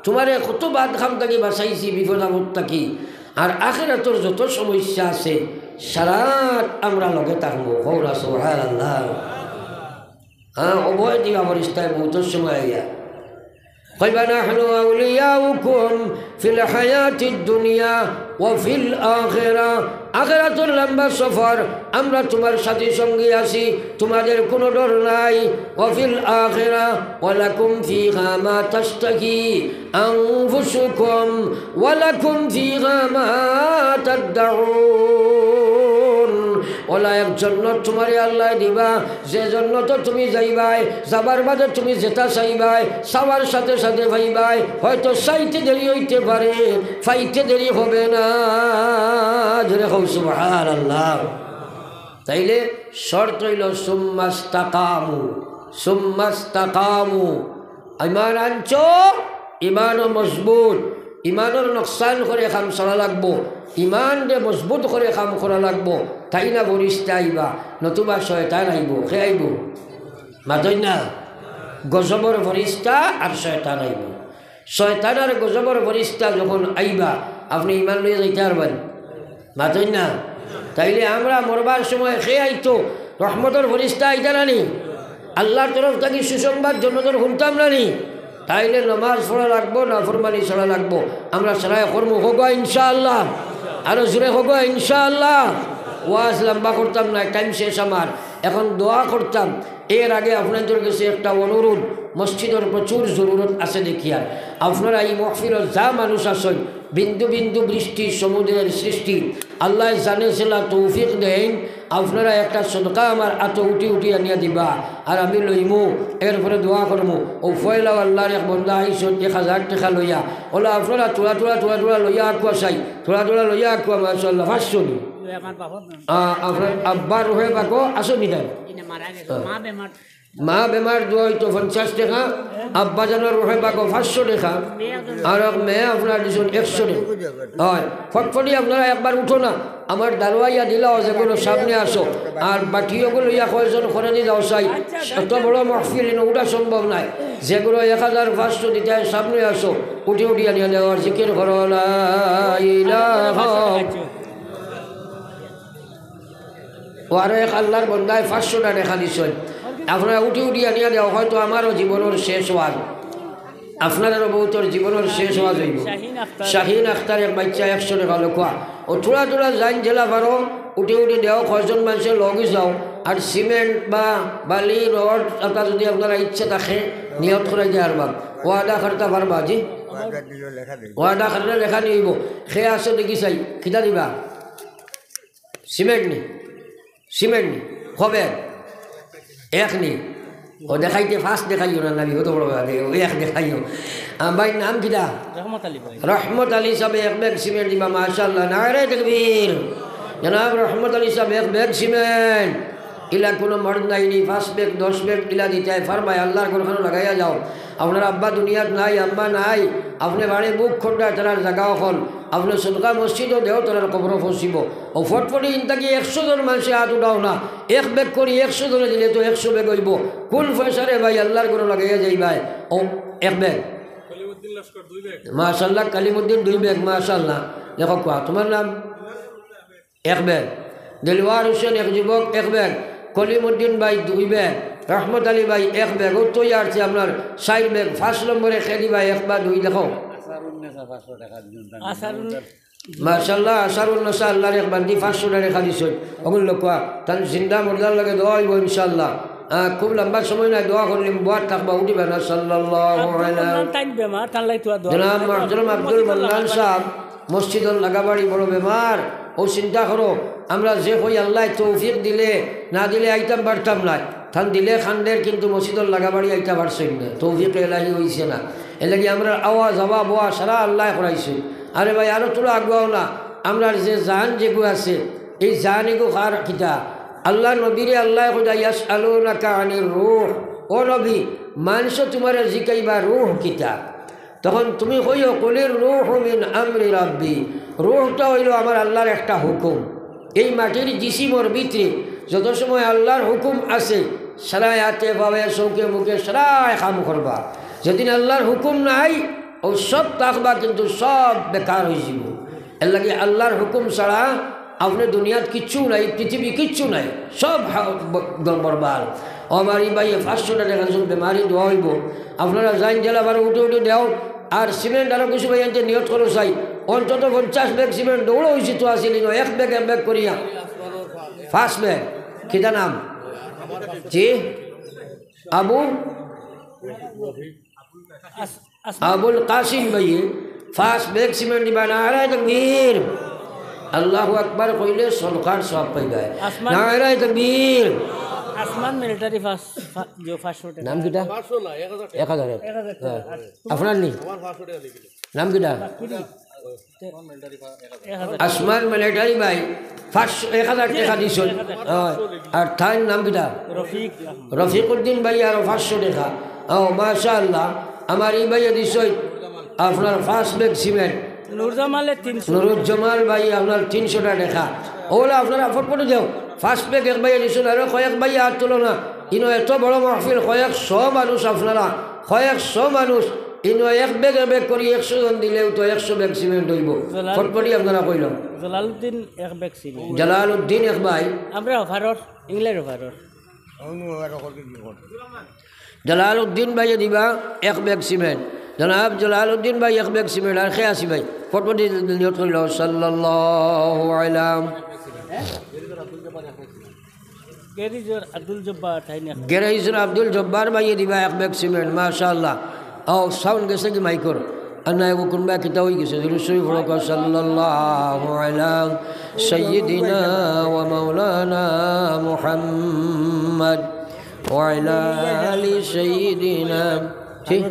তুমারে কত বাদ কাম থাকি বাচাইছি, বিপদ আপদ থাকি, আর আখিরাতর যত সমস্যা আছে, সারাত আমরা লগে থাকমু।" কও না সুবহানাল্লাহ। হ্যাঁ, অভয় দিবা ফিরিস্তায় মউতর সময় আইয়া। কইবা, "নাহনু আউলিয়াউকুম ফিল হায়াতিদ দুনিয়া ওয়া ফিল আখিরাহ।" আখিরাতর লম্বা সফর, আমরা তুমার সাথী সঙ্গী আছি, তুমাদের কুনু ডর নাই। ওয়া ফিল আখিরাহ ওয়া লাকুম ফিহা মা তাশতাহি আনফুসুকুম ওয়া লাকুম ফিহা মা তাদদাউন। অলা এক জন্নত তুমারে আল্লায় দিবা, যে জন্নতো তুমি যাইবায়, যাবার বাদে তুমি যেটা চাইবায়, চাওয়ার সাথে সাথে পাইবায়। হয়তো চাইতে দেরি অইতে পারে, পাইতে দেরি হবে না। জোরে কও সুবহানাল্লাহ। তাইলে শর্ত অইলো সুম্মাস্তাকামু, সুম্মাস্তাকামু। ইমান আনছো, ইমানও মজবুত, ইমানর নোকসান করে কাম চলা লাগবো, ইমানরে মজবুত করে কাম করা লাগবো, তাইলে ফিরিস্তা আইবা, নতুবা শয়তান আইবো। কে আইবো? মাতইন না। গজবর ফিরিস্তা আর শয়তান আইবো। শয়তান আর গজবর ফিরিস্তা যখন আইবা, আপনে ইমান লইয়া যাইতা পারবা নি? মাতইন না। তাইলে আমরা মরবার সময় কে আইতো? রহমতর ফিরিস্তা আইতা না নি? আল্লার তরফ থাকি সুসংবাদ জন্নতর হুনতাম না নি? তাইলে নমাজ পড়া লাগবো, নাফরমানি ছাড়া লাগবো। আমরা সারায় করমু, কওগা ইনশাআল্লাহ। আরো জোরে কওগা ইনশাআল্লাহ। ওয়াজ লম্বা করতাম না, time শেষ আমার। এখন দোয়া করতাম, এর আগে আপনাদের কাছে একটা অনুরোধ, মসজিদর প্রচুর জরুরত আছে দেখিয়ার। আপনারা এই মহফিলো যা মানুষ আছইন, বিন্দু বিন্দু বৃষ্টি সমুদ্রের সৃষ্টি, আল্লায় জানে যেলা তৌফিক দেইন, আপনারা একটা সদকা আমার আতো উঠি উঠি আনিয়া দিবা, আর আমি লইমু, এরপরে দোয়া করমু। অউ পয়লাউ আল্লার এক বন্দা আইছইন এক হাজার টেকা লইয়া, অলা আপনারা থুড়া থুড়া থুড়া থুড়া লইয়া আকুয়া চাই, থুড়া থুড়া লইয়া আকুয়া, মাশাআল্লাহ, পাঁচশো নি। আ, আপনার আব্বার রুহে পাকো আছো নি তাই? ইনা মারা গেছে। হ্যাঁ। মা বেমার। মা বেমার দোয়া অইতো পঞ্চাশ টেকা, আব্বা জানর রুহে পাকো পাঁচশো টেকা, আর এক মেয়ে আপনার দিছইন একশো টেকা। অয়, ফটফটি আপনারা একবার উঠো না, আমার দারোয়াইয়া দিলাও যেগুলো সামনে আসো, আর বাটিওগুলো লইয়া কয়জন করে দি যাও চাই, অত বড় মাহফিল ইনো উঠা সম্ভব নায়। যেগুলো এক হাজার পাঁচশো দিতে হয় সামনে আসো, উঠি উঠি আনিয়া দেওয়ার জিকির করো, লা ইলাহা। ও আরো এক আল্লার বন্দায় পাঁচশো টেকা দিছইন। আপনারা উঠি উঠি আনিয়া দেও, হয়তো আমারও জীবনর শেষ ওয়াজ, আপনারারও বহুতর জীবনর শেষ ওয়াজ অইবো। শাহিন আখতার। শাহিন আখতার এক বাচ্চা একশো টেকা লখুয়া। ও থুড়া থুড়া যাইন যেলা পারো, উঠি উঠি দেও, কয়জন মানষে লগে যাও। আর সিমেন্ট বা বালি, রড, এটা যদি আপনারা ইচ্ছা থাকে, নিয়ত করাই দিয়া পারবা। ওয়াদা করতা পারবা, জি? ওয়াদা দিলে লেখা দিই। ওয়াদা করলে লেখা নিব। খে আছে দেখি চাই, কিতা দিবা? সিমেন্ট নি? সিমেন্ট নি? কবে? এক নি? ও দেখাইতে পাঁচ দেখাইও না, নাবি, অত বড় কথা, ও এক দেখাইও। আ, ভাই, নাম কিতা? রহমত আলী ভাই। রহমত আলী সাবে এক ব্যাগ সিমেন্ট দিবা, মাশাআল্লাহ, নারায়ে তাকবীর। জনাব রহমত আলী সাবে এক ব্যাগ সিমেন্ট। ইলা কুনু মর্দ নাই নি, পাঁচ ব্যাগ, দশ ব্যাগ ইলা দিতায় পারবায়, আল্লার ঘরখানো লাগাইয়া যাও। আপনার আব্বা দুনিয়াত নাই, আম্মা নাই, আপনে বাড়ি বুক খন্ডায় তারার জাগা অকল, আপনে সদকা মসজিদও দেও, তারার কবরো পৌঁছিবো। ও ফটফটি ইন থাকি একশো জন মানষে আত উঠাও না, এক ব্যাগ করি একশো জনে দিলে তো একশো ব্যাগ অইবো। কুন পয়সারে ভাই আল্লার ঘরো লাগাইয়া যাইবায়? ও এক ব্যাগ। মাশাআল্লাহ, কালিমুদ্দিন দুই ব্যাগ, মাশাআল্লাহ। লেখক কোয়া, তোমার নাম? এক ব্যাগ। দেলওয়ার হোসেন এক যুবক এক ব্যাগ। কলিমুদ্দিন ভাই দুই ব্যাগ। রহমত আলী ভাই এক ব্যাগ। ও তৈয়ার আছে আপনার চাইর ব্যাগ। পাঁচ নম্বরে খেলি ভাই এক বা দুই দেখো। আসারুন্নেসা পাঁচশো টেকা দিন। আসারুন- মাশাআল্লাহ, আসারুন্নেসা আল্লার এক বান্দি পাঁচশো টেকা দিছইন। অগুন লখুয়া, তান জিন্দা মুর্দার লগে দোয়া অইবো ইনশাআল্লাহ। আহ, খুব লম্বা সময় নাই, দোয়া করলিম, বওয়াত থাকবা, উঠিবা না, সাল্লাল্লাহু আব্দুল আলা মান্নান তাইন বেমার, তান লাগি তোরা দোয়া জনাব করবা। মহতরম আব্দুল মান্নান সাব, মসজিদর লাগাবাড়ি বড় বেমার, ও চিন্তা করো, আমরা যে কই আল্লায় তৌফিক দিলে, না দিলে আইতাম পারতাম নায়। তান দিলে খান্ডের কিন্তু মসজিদর লাগাবাড়ি আইতা পারছইন না, তৌফিক এলাহি অইছে না। এর লাগি আমরা আওয়া যাওয়া বওয়া সারা আল্লায় করাইছইন। আরে ভাই, আরো তোরা আগুয়াও না, আমরার যে জান যেগু আছে, এই জান এগু কার কিতা? আল্লার নবীরে আল্লায় কইতা, ইয়াসআলুনাকা আনির রূহ, ও নবী, মানষে তুমারে জিকাইবা রূহ কিতা? তখন তুমি কইও, কুলির রূহু মিন আমরি রাব্বি। রূহটা অইলো আমার আল্লার একটা হুকুম। এই মাটির জিসিমর ভিতরে যত সময় আল্লার হুকুম আছে, সারায় আতে পাওয়ে চউখে মুখে সারায় কাম করবা। যেদিন আল্লার হুকুম নাই, ও সব থাকবা কিন্তু সব বেকার অইযিবো। এর লাগি আল্লার হুকুম ছাড়া আপনে দুনিয়াত কিচ্ছু নাই, পৃথিবী কিচ্ছু নাই, সব হা-, ব-, ব-, বরবাদ। ও আমার ই ভাইয়ে পাঁচশো টেকা একজন বেমারি দোয়া অইবো, আপনারা যাইন জেলা বারো উঠে উঠে দেও, আর সিমেন্ট আরো কিছু ভাই আনতে নিয়ত করো চাই, অন্তত পঞ্চাশ ব্যাগ সিমেন্ট দৌড় অইছে তো আসিল, এক ব্যাগ এক ব্যাগ করিয়া, পাঁচ ব্যাগ, কিতা নাম? জি, আবু আস-, আসমান। আবুল কাসিম ভাই, পাঁচ ব্যাগ সিমেন্ট দিবা, নারায়ে তাকবীর। আল্লাহু আকবার কইলে সদকার সওয়াব পাইবা। আসমান। নারায়ে তাকবীর। আসমান মিলিটারি পাঁচ, পা-, যে পাঁচশো টেকা। নাম কিতা? এক হাজার। এক হাজার। হ্যাঁ। আপনার নি? নাম কিতা? এক হাজার। আসমান মিলিটারি ভাই, পাঁচশো, এক হাজার টেকা দিছইন। হ্যাঁ। আর তাইর নাম কিতা? রফিক আহমদ। রফিকুদ্দিন ভাই আরো পাঁচশো টেকা। ও, মাশাআল্লাহ। আমার ই ভাইয়ে দিছইন আপনার পাঁচ ব্যাগ সিমেন্ট। নুরজামালে তিনশো। নুরুজ্জামাল ভাই আপনার তিনশো টেকা। ওলা আপনারা ফটফটি দেও। পাঁচ ব্যাগ এক ভাইয়ে দিছইন, আরো কয়েক ভাইয়ে আত তুলো না। ইনো এত বড় মাহফিল, কয়েকশো মানুষ আপনারা, কয়েকশো মানুষ। ইনো এক ব্যাগ এক ব্যাগ করি একশো জন দিলেও তো একশো ব্যাগ সিমেন্ট অইবো। জালাল- ফটফটি আপনারা কইলাম। জালালউদ্দিন এক ব্যাগ সিমেন্ট। জালালউদ্দিন এক ভাই। আমরা অফারর, ইংল্যান্ড অফারর। জালালউদ্দিন ভাইয়ে দিবা এক ব্যাগ সিমেন্ট। জনাব জালালউদ্দিন ভাই এক ব্যাগ সিমেন্ট। আর কে আছি ভাই? ফটফটি নিয়ত করিল, সাল্লাল্লাহু আলা। গ্যারেজর আব্দুল জব্বার, তাইন এক গ্যারেজর আব্দুল জব্বার ভাইয়ে দিবা এক ব্যাগ সিমেন্ট, মাশাআল্লাহ। ও, সাউন্ড গেছে কি মাইকর? আর না, ও কোনবা কিতা অইগেছে? দুরূদ শরীফ পড়ো, কও, সাল্লাল্লাহু আলা সাইয়্যিদিনা ওয়া মাওলানা মুহাম্মদ ওয়া আলা আলি সাইয়্যিদিনা। ঠিক?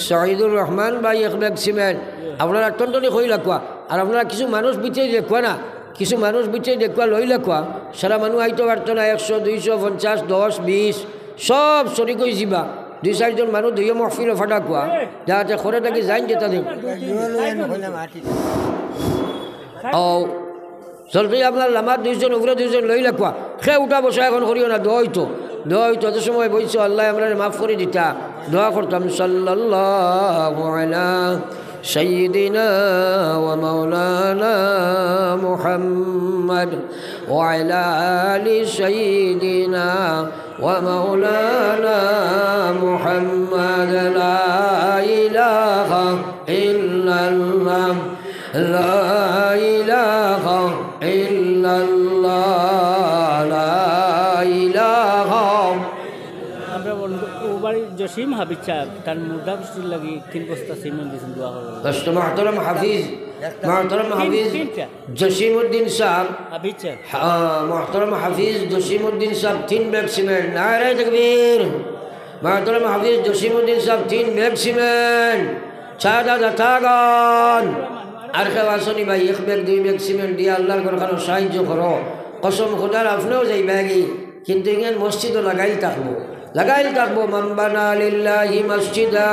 সাইদুর রহমান ভাই এক ব্যাগ সিমেন্ট। আপনারা টনটনি কইলা কুয়া। আর আপনারা কিছু মানুষ ভিতরে দেখবা না, কিছু মানুষ ভিতরে দেখবা, লইলা কুয়া। সারা মানুষ আইতো পারতো না, একশো, দুইশো, পঞ্চাশ, দশ, বিশ, সব শরিক অইযিবা। দুই চাইরজন মানুষ দুইও মহফিলো ফাটা কুয়া, যাতে করে থাকি যাইন যেতা দেব। ও, জলদি আপনার লামার দুইজন, উপরে দুইজন লইলা কুয়া। হে উঠা বসা এখন করিও না, দোয়া অইতো, দোয়া অইতো। অত সময় বইছো, আল্লায় আমরারে মাফ করি দিতা। দোয়া করতাম, সাল্লাল্লাহু আলা সাইয়্যিদিনা ওয়া মাওলানা মুহাম্মদ ওয়া আলা আলি সাইয়্যিদিনা ওয়া মাওলানা মুহাম্মদ। লা ইলাহা ইল্লাল্লাহ, লা ইলাহা ইল্লাল্লাহ, লা ইলাহা। আমরা বলবো, ও বাড়ির জসিম হাফিজ সাহেব, তার মুর্দা পুষ্টির লাগি তিন বস্তা সিমেন্ট দিয়েছেন, দোয়া করবো। দোস্ত মোহতরম হাফিজ, মোহতরম তিন, হাফিজ তিনটা। জসিমউদ্দিন সাহেব, হাফিজ সাহেব। হ্যাঁ, মোহতরম হাফিজ জসিমউদ্দিন সাহেব তিন ব্যাগ সিমেন্ট। নারায়ে তাকবীর। মোহতরম হাফিজ জসিমউদ্দিন সাহেব তিন ব্যাগ সিমেন্ট। চাঁদা দাতাগণ, আর কেউ আছনি ভাই, এক ব্যাগ দুই ব্যাগ সিমেন্ট দিয়া আল্লার ঘরখানো সাহায্য করো। কসম খোদার, আপনেও যাইবাগি, কিন্তু ইখান মসজিদো লাগাইল থাকবো, লাগাইল থাকবো। মান বানা লিল্লাহি মসজিদা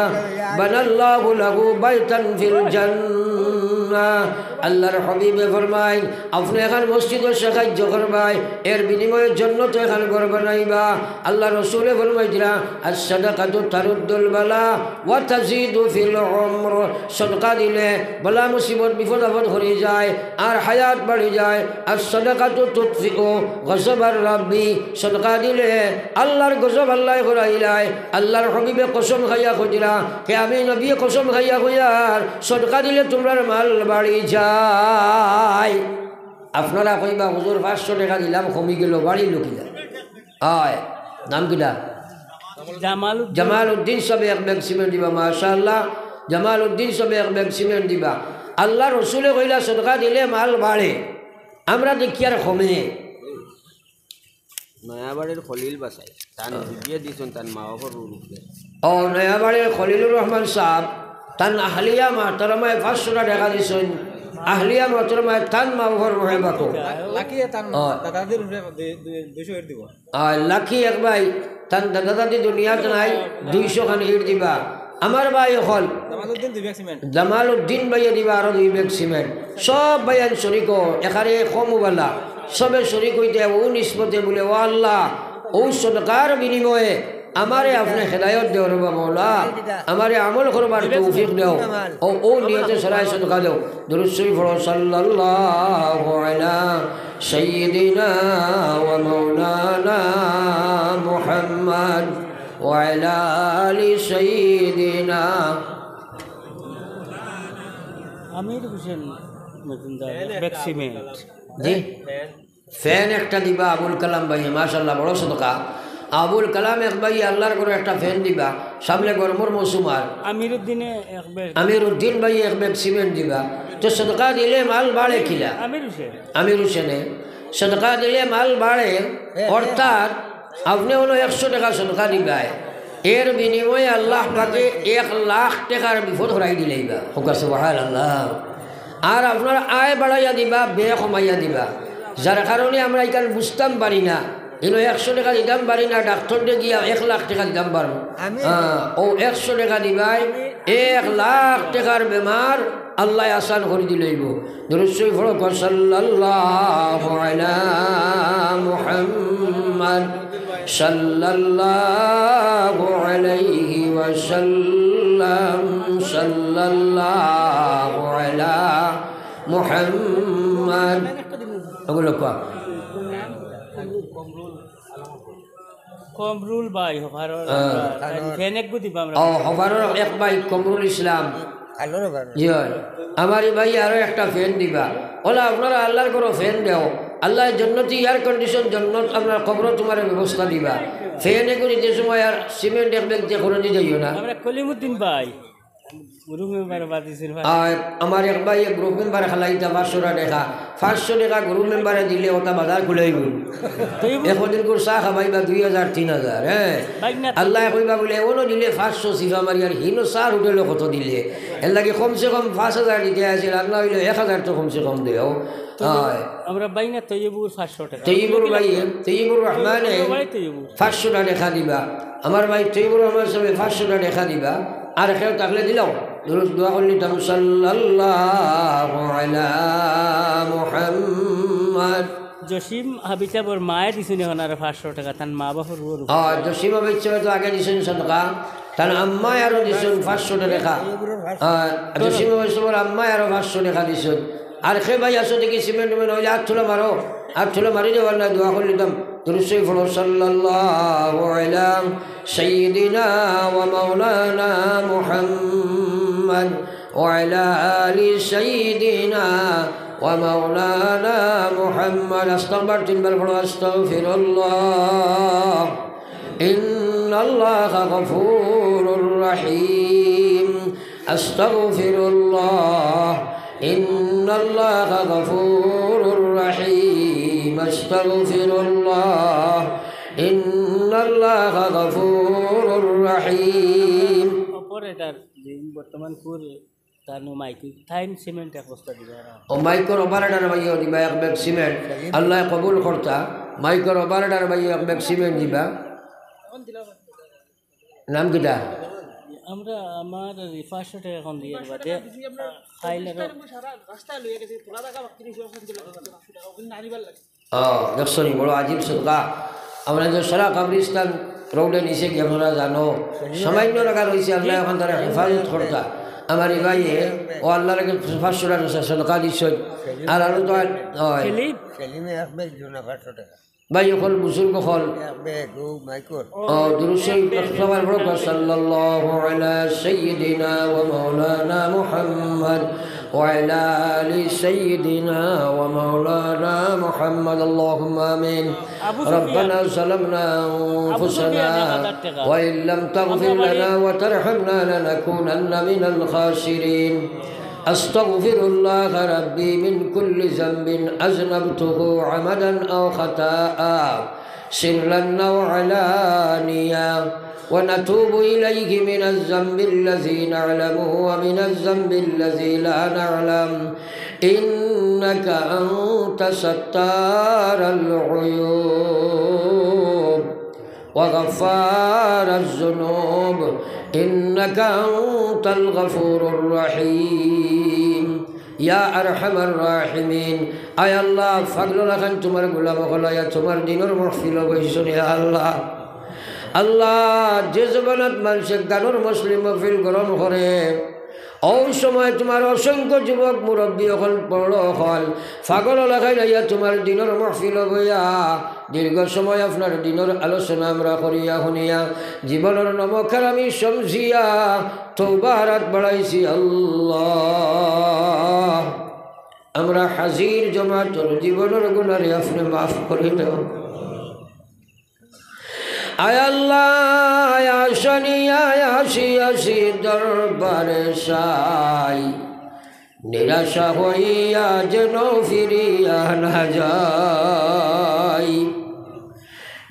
বানাল্লাহু লাহু বাইতান ফিল জান্নাহ। আল্লার হাবিবে ফরমাইন, আপনে এখান মসজিদো সাহায্য করবাই, এর বিনিময়ে জন্নতো এখান ঘর বানাইবা। আল্লার রসুলে ফরমাইতরা, আস সাদাকাতু তারুদ্দুল বালা ওয়া তাজিদু ফিল উমর। সদকা দিলে বালা মুসিবত বিপদ আপদ হরি যায়, আর হায়াত বাড়ি যায়। আস সাদাকাতু তুতফিউ গজবার রাব্বি। সদকা দিলে আল্লার গজব আল্লায় হরাইলায়। আল্লার হাবিবে কসম খাইয়া কইতরা, কে আমি নবী কসম খাইয়া কইয়ার, সদকা দিলে তুমরার মাল বাড়ি যায়। আপনারা কইবা, হুজুর, পাঁচশো টেকা দিলাম, কমি গেল, বাড়িল কিলা? অয়, নাম কিতা? জামালউদ্দিন। জামালউদ্দিন সাবে এক ব্যাগ সিমেন্ট দিবা, মাশাআল্লাহ। জামালউদ্দিন সাবে এক ব্যাগ সিমেন্ট দিবা। আল্লার রসুলে কইলা, সদকা দিলে মাল বাড়ে, আমরা দেখি আর কমে। নয়াবাড়ির খলিল বাসায়, তান বিবিয়ে দিছইন, তান মা বাপর রুহুর উপরে। ও, নয়াবাড়ির খলিলুর রহমান সাব, তান আহলিয়া মহতরমায় পাঁচশো টেকা দিছইন। আহলিয়া মহতরমায় তান মা বাপর রুহে বাকো। লাকিয়ে তান ও। দাদা দাদির উপরে দুই-, দুই-, দুইশো ইট দিবা। আর লাকি এক ভাই, তান দাদা দাদি দুনিয়াত নাই, দুইশো খান ইট দিবা। আমার ভাই অকল জামালউদ্দিন দুই ব্যাগ সিমেন্ট। জামালউদ্দিন ভাইয়ে দিবা আরো দুই ব্যাগ সিমেন্ট। সব ভাইয়াইন শরিক অ, এখানে কম বালা, সবে শরিক অইতে অউ নিসবতে বুলে, ও আল্লাহ, অউ সদকার বিনিময়ে আমারে আপনে হেদায়ত দেও রে বা মওলা, আমারে আমল করবার তৌফিক দেও। অউ, অউ নিয়তে সারায় সদকা দেও। দুরূদ শরিফ পড়ো, সাল্লাল্লাহু আলা সাইয়্যিদিনা ওয়া মাওলানা মুহাম্মদ ওয়া আলা আলি সাইয়্যিদিনা। আমির হোসেন মজুমদার, ব্যাগ সিমেন্ট। জি? ফ্যান একটা দিবা আবুল কালাম ভাইয়ে, মাশাআল্লাহ, বড় সদকা। আবুল কালাম এক ভাইয়ে আল্লার ঘরো একটা ফ্যান দিবা, সামনে গরমর মৌসুম আর। আমিরউদ্দিনে এক ব্যাগ। আমিরউদ্দিন ভাইয়ে এক ব্যাগ সিমেন্ট দিবা। তো সদকা দিলে মাল বাড়ে কিলা? আমির হোসেন। আমির হোসেনে, সদকা দিলে মাল বাড়ে, অর্থাৎ আপনে অইলো একশো টেকা সদকা দিবায়, এর বিনিময়ে আল্লাহ পাকে এক লাখ টেকার বিপদ হরাই দিলাইবা। কউক্কা সুবহানাল্লাহ। আর আপনার আয় বাড়াইয়া দিবা, ব্যয় কমাইয়া দিবা, যার কারণে আমরা ইখান বুঝতাম পারি না। ইনো একশো টেকা দিতাম পারি না, ডাক্তররে গিয়া এক লাখ টেকা দিতাম পারমু। আমিন। হ্যাঁ, অউ একশো টেকা দিবায়, এক লাখ টেকার বেমার আল্লায় আসান করি দিলাইবো। দুরূদ শরিফ পড়ো, কও, সাল্লাল্লাহু আলা মুহাম্মদ, সাল্লাল্লাহু আলাইহি ওয়াসাল্লাম, সাল্লাল্লাহু আলা মুহাম্মদ। অগুলো কও। কমরুল ভাই, হবারর, হ্যাঁ। ফ্যান একগু দিবা আমরা। ও, হবারর এক ভাই কমরুল ইসলাম। জি অয়। আমার ই ভাই আরো একটা ফ্যান দিবা। অলা আপনারা আল্লার ঘরো ফ্যান দেও। আল্লায় জন্নতি air condition, জন্নত আপনার কবরো তুমারে ব্যবস্থা দিবা। Fan এগু নিতে সময় আর সিমেন্ট এক ব্যাগ দিয়া করে দি যাইও না। আমরা কলিমুদ্দিন ভাই, গ্রুপ মেম্বার বাদ দিছেন ভাই। আর আমার এক ভাই এক গ্রুপ মেম্বার খালাইতা পাঁচশো টেকা, পাঁচশো টেকা গ্রুপ মেম্বারে দিলে ওটা বাজার খুলাইব। তো এই এখদিন করে চা খাবাইবা দুই হাজার, তিন হাজার, হ্যাঁ। ভাই না তো আল্লায় কইবা বলে, "এমনও দিলে পাঁচশো সিফা মারি, আর হিনো চার হোটেলে কত দিলে?" এর লাগি কমসে কম পাঁচ হাজার দিতে আছে, রান্না হইলে এক হাজার তো কমসে কম দেও। তো হয়। আমরা ভাই না তৈয়বুর পাঁচশো টেকা। তৈয়বুর ভাই, তৈয়বুর রহমানে তৈয়বুর ভাই তৈয়বুর। পাঁচশো টেকা দিবা। আমার ভাই তৈয়বুর রহমান সাহেব পাঁচশো টেকা দিবা। আর কেউ থাকলে দিলাও। দুরুদ দোয়া করলি তাম সাল্লাল্লাহু আলা মুহাম্মদ। জসিম হাবিব সাহেবর মায়ে দিছুন এখন আর পাঁচশো টেকা, তার মা বাপর রুহর উপরে। হ্যাঁ, জসিম হাবিব সাহেব তো আগে দিছুন সদকা, তার আম্মায় আরো দিছুন পাঁচশো টেকা। হ্যাঁ, জসিম হাবিব সাহেবর আম্মায় আরো পাঁচশো টেকা দিছুন। আর কে ভাই আছো দেখি সিমেন্ট উমেন্ট হইলে আত তুলা মারো, আত তুলা মারি দেওয়ার না দোয়া করলি তাম। দুরুদ শরীফ পড়ো, সাল্লাল্লাহু আলা সাইয়্যিদিনা ওয়া মাওলানা মুহাম্মদ ওয়া আলা আলি সাইয়্যিদিনা ওয়া মাওলানা মুহাম্মদ। আস্তাগফির তিনবার পড়ো, আস্তাগফিরুল্লাহ। إن الله غفور رحيم. أستغفر الله. إن الله غفور رحيم. أستغفر الله. إن الله غفور رحيم. অপারেটর যে বর্তমান কুর তার নু মাইক, তাইন সিমেন্ট এক বস্তা দিবা। ও মাইকর অপারেটর ভাইও দিবা এক ব্যাগ সিমেন্ট। আল্লায় কবুল করতা। মাইকর অপারেটর ভাইও এক ব্যাগ সিমেন্ট দিবা। নাম কিতা? আমরা, আমার এই পাঁচশো টেকা এখন দিয়ে দিবা। দে, খাইল আরো। ও, দেখছো নি, বড় আজীব সদকা। আমরা যে সারা কবরিস্তান রোডে নিচে গিয়ে আপনারা জানো, সামান্য টাকা রইছে, আল্লায় এখন তারে হেফাজত করতা। আমার এই ভাইয়ে, ও আল্লাহর কাছে পাঁচশো টাকা সদকা দিছইন। আর আরো তো আর, হয়। সেলিম? সেলিমে এক ব্যাগ দিও না, পাঁচশো টাকা। ভাই অকল, বুজুর্গ অকল। এক ব্যাগ, ও মাইকর। ও, দুরুদ শরীফ পাঁচশো বার পড়ো, সাল্লাল্লাহু আলা সাইয়্যিদিনা ওয়া মাওলানা মুহাম্মদ ওয়া আলা আলি সাইয়্যিদিনা ওয়া মাওলানা মুহাম্মদ। আল্লাহুম্মা আমিন। আবু সুফিয়ান। ربنا ظلمنا أنفسنا وإن لم تغفر لنا وترحمنا لنكونن من الخاسرين. أستغفر الله ربي من كل ذنب أذنبته عمدا أو خطأ، سرا أو علانية، ونتوب إليه من الذنب الذي نعلمه ومن الذنب الذي لا نعلم، إنك أنت ستار العيوب وغفار الذنوب، إنك أنت الغفور الرحيم، يا أرحم الراحمين। আয় আল্লাহ, পাগল লাখান তুমার গোলাম অকল আইয়া তুমার দিনর মাহফিলো বইছইন, ইয়া আল্লাহ। আল্লাহ, যে জমানাত মানষে গানর মজলিস মাহফিল গ্রহণ করে, অউ সময় তুমার অসংখ্য যুবক মুরব্বি অকল, বড় অকল, পাগল লাখান আইয়া তুমার দিনর মাহফিলো বইয়া দীর্ঘ সময় আপনার দিনর আলোচনা আমরা করিয়া হুনিয়া জীবনর নমক হারামি সমঝিয়া তওবার আত বাড়াইছি। আল্লাহ, আমরা হাজির জমাতর জীবনর গুনারে আপনে মাফ করি দেও। আয় আল্লাহ, আশা নিয়া আসি আসি দরবারে চাই, নিরাশা হইয়া যেন ফিরিয়া না যাই।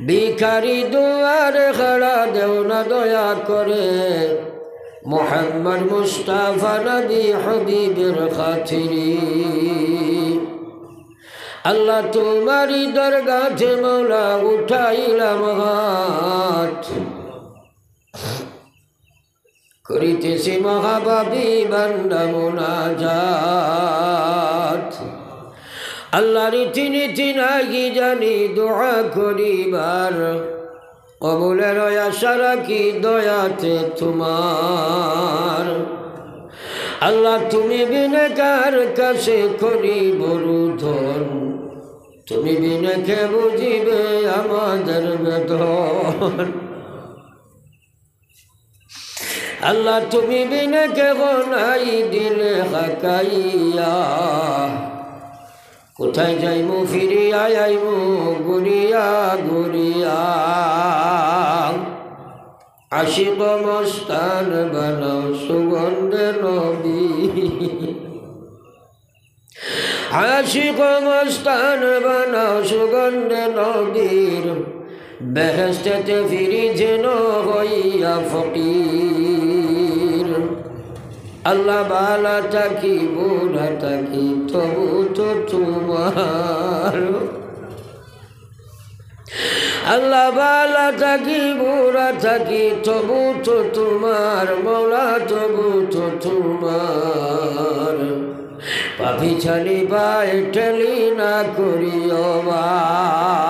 ভিখারি দুয়ারে খাড়া দেও না দয়া করে, মোহাম্মদ মুস্তাফা নবী হাবিবের খাতিরি। আল্লাহ, তুমারি দরগাতে মৌলা উঠাইলাম হাত, করিতেছি মহাপাপী বান্দা মুনাজাত। আল্লাহ, রীতি নীতি নাহি জানি দোয়া করিবার, কবুলের আশা রাখি দয়াতে তুমার। আল্লাহ, তুমি বিনে কার কাছে করিব রুদন, তুমি বিনে কে বুঝিবে আমাদের বেদন। আল্লাহ, তুমি বিনে কেহ নাই দিলে হাকাইয়া। কোথায় যাইমু ফিরিয়া আইমু ঘুরিয়া ঘুরিয়া। আশিক মস্তান বানাও সুগন্ধে নবী। আশিক মস্তান বানাও সুগন্ধে নবীর। বেহেশতেতে ফিরি যেন হইয়া ফকির। আল্লাহ বালা থাকি বুড়া থাকি তবু তো তোমার। আল্লাহ বালা থাকি বুড়া থাকি তবু তো তোমার, মৌলা তবু তো তোমার। পাপি ছানি পায়ে ঠেলি না করিও বার।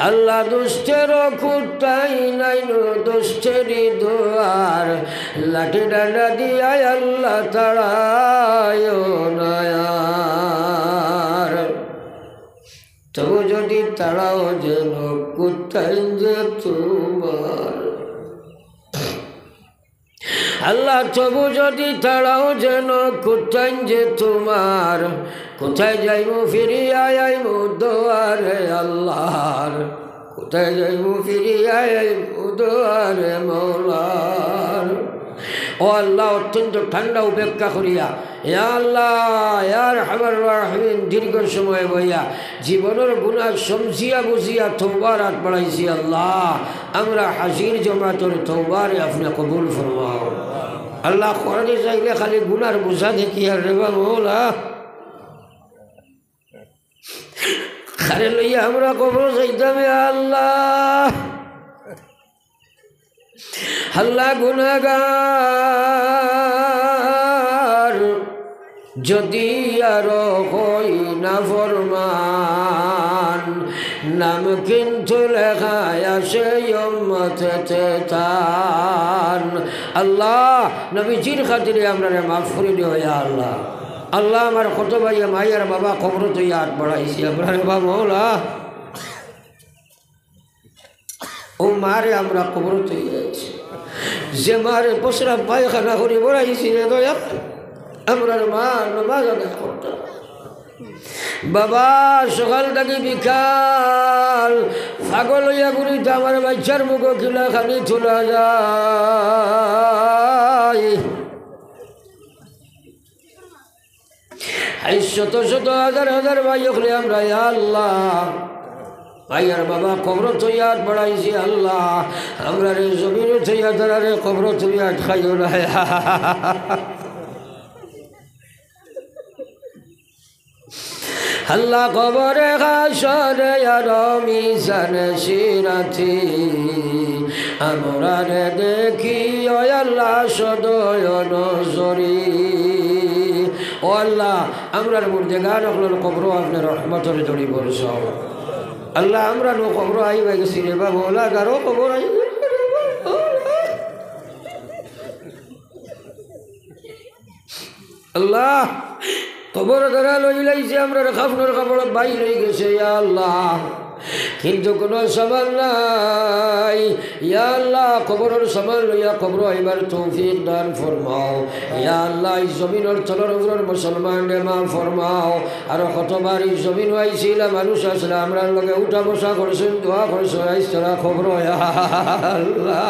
আল্লাহ দুষ্টেরও কুত্তাই নাইনু দুষ্টেরই দুয়ার। লাঠি ডান্ডা দিয়া আল্লাহ তাড়াইও না আর। তবু যদি তাড়াও যেন কুত্তাই যে তোমার। আল্লাহ তবু যদি তাড়াও যেন কুত্তাই যে তোমার। কোথায় যাইমু ফিরিয়া আইমু দুয়ারে আল্লাহর। কোথায় যাইমু ফিরিয়া আইমু দুয়ারে মৌলার। ও আল্লাহ, অত্যন্ত ঠান্ডা উপেক্ষা করিয়া, ইয়া আল্লাহ, ইয়া আরহামার রাহিমিন, দীর্ঘ সময় বইয়া জীবনর গুনাহ সমঝিয়া বুঝিয়া তওবার আত বাড়াইছি আল্লাহ। আমরা হাজির জমাতর তওবারে আপনে কবুল ফরমাও। আল্লাহ, কোরআনে চাইলে খালি গুনার বোঝা দেখি আর রেবা মৌলা। কারে লইয়া আমরা কবর যাইতাম, ইয়া আল্লাহ। আল্লাহ গুনাগার, যদি আরো হই না ফরমান, নাম কিন্তু লেখা আছে উম্মতেতে তান। আল্লাহ, নবীজির খাতিরে আমরারে মাফ করি দিও, ইয়া আল্লাহ। আল্লাহ, আমার কত ভাইয়ে মাই আর বাবা কবরো থইয়া আত বাড়াইছি, আমরারে বা মৌলা। ও মারে আমরা কবরো থইয়া আইছি, যে মারে পশরা পায়খানা করি বাড়াইছি রে দয়া, আমরার মা নমাজ আদায় করতা। বাবা, সকাল থাকি বিকাল পাগল অইয়া ঘুরিতা, আমার বাইচ্চার মুখো কিলা খানি তুলা যায়। আইজ শত শত হাজার হাজার ভাই অকলে আমরা, ইয়া আল্লাহ, ভাই আর বাবা কবরো থইয়া আত বাড়াইছি আল্লাহ, আমরারে জমিনো থইয়া তারারে কবরো থইয়া আটকাইও না। আল্লাহ, কবরে হাশরে আর মিজানে সিরাতি, আমরারে দেখিও আল্লাহ সদয় নজরি। ও আল্লাহ, আমরার মুর্দেগান অকলর কবরো আপনে রহমতর দড়ি বরসাও। আল্লাহ, আমরা নু কবরো আইবা গেছি রে বা মৌলা, গারো কবর আইবা। আল্লাহ, কবর ধরা লইলাইছে, আমরার কাফনর কাপড় বাইর অই গেছে, ইয়া আল্লাহ, কিন্তু কোনো সামান নাই। ইয়া আল্লাহ, কবরর সামান লইয়া কবরো আইবার তৌফিক দান ফরমাও। ইয়া আল্লাহ, এই জমিনর তলর উপরর মুসলমানরে মাফ ফরমাও। আর কতবার এই জমিনো আইছিলা, মানুষ আসলা, আমরার লগে উঠা বসা করছইন, দোয়া করছইন, আইজ তারা কবরো, ইয়া আল্লাহ।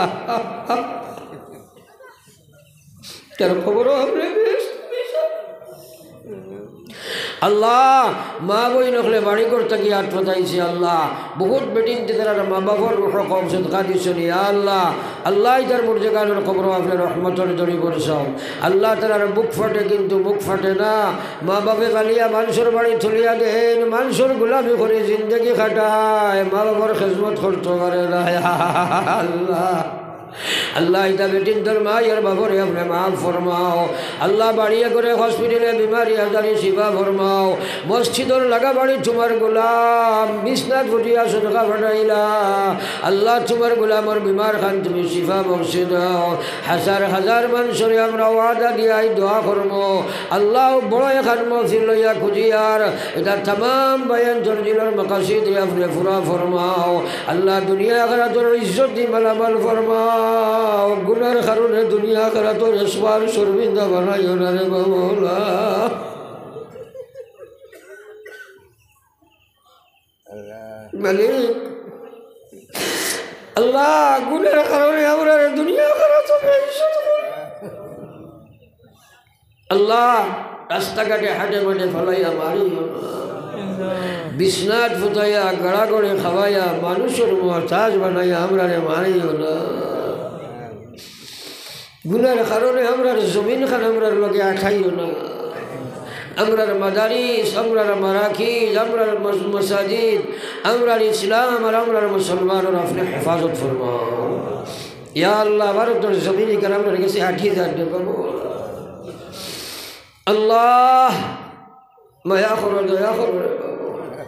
তার কবরো আপনে বেহেস্ত। আল্লাহ, মা বইন অকলে বাড়ি ঘর থাকি আত পাতাইছে আল্লাহ, বহুত বেটিন্তে তারার মা বাফর রুহো কবর সদকা দিছইন, ইয়া আল্লাহ। আল্লাহ, ইতার মুর্দেগানর কবরো আপনে রহমতর দড়ি বরসাও। আল্লাহ, তারার বুক ফাটে কিন্তু মুখ ফাটে না। মা বাফে গালিয়া মানষর বাড়ি তুলিয়া দেইন, মানষর গুলামি করি জিন্দেগি কাটায়, মা বাফর খেজমত করতো পারে না, ইয়া আল্লাহ। আল্লাহ, ইতা বেটিন্তর মা আর বাফরে আপনে মাফ ফরমাও। আল্লাহ, বাড়িয়ে ঘরে হসপিটালে বিমারি আজারি শিফা ফরমাও। মসজিদর লাগা বাড়ি তুমার গোলাম বিছনাত ফুটিয়া সদকা ফাটাইলা। আল্লাহ, তুমার গোলামর বিমার খান তুমি শিফা বখশি দাও। হাজার হাজার মানষরে আমরা ওয়াদা দিয়া এই দোয়া করমু। আল্লাহ, বড় এখান মহফিল লইয়া খুঁজিয়ার, ইতা তামাম বায়ান তরজিলর মাকাসিদ রে আপনে পুরা ফরমাও। আল্লাহ, দুনিয়া আখিরাতর ইজ্জত দি মালামাল ফরমাও। গুনার কারণে দুনিয়া আখিরাতর এসবার শর্মিন্দা বানাইও না রে বা মৌলা। মালিক, আল্লাহ, গুনার কারণে আমরারে দুনিয়া আখিরাতো বেইজ্জত করিও। আল্লাহ, রাস্তাঘাটে হাটে মাঠে ফালাইয়া মারিও না। বিছনাত ফুতাইয়া, গাড়াগড়ে খাওয়াইয়া, মানুষর মুহতাজ বানাইয়া আমরারে মারিও না। গুনার কারণে আমরার জমিন খান আমরার লগে আঠাইও না। আমরার মাদারিস, আমরার মারাকিজ, আমরার মস-, মসাজিদ, আমরার ইসলাম আর আমরার মুসলমানর আপনে হেফাজত ফরমাও। ইয়া আল্লাহ, ভারতর জমিন ইখান আমরার গেছে আটিয়া যার রে বাবা। আল্লাহ, মায়া করো, দয়া করো রে বাবা।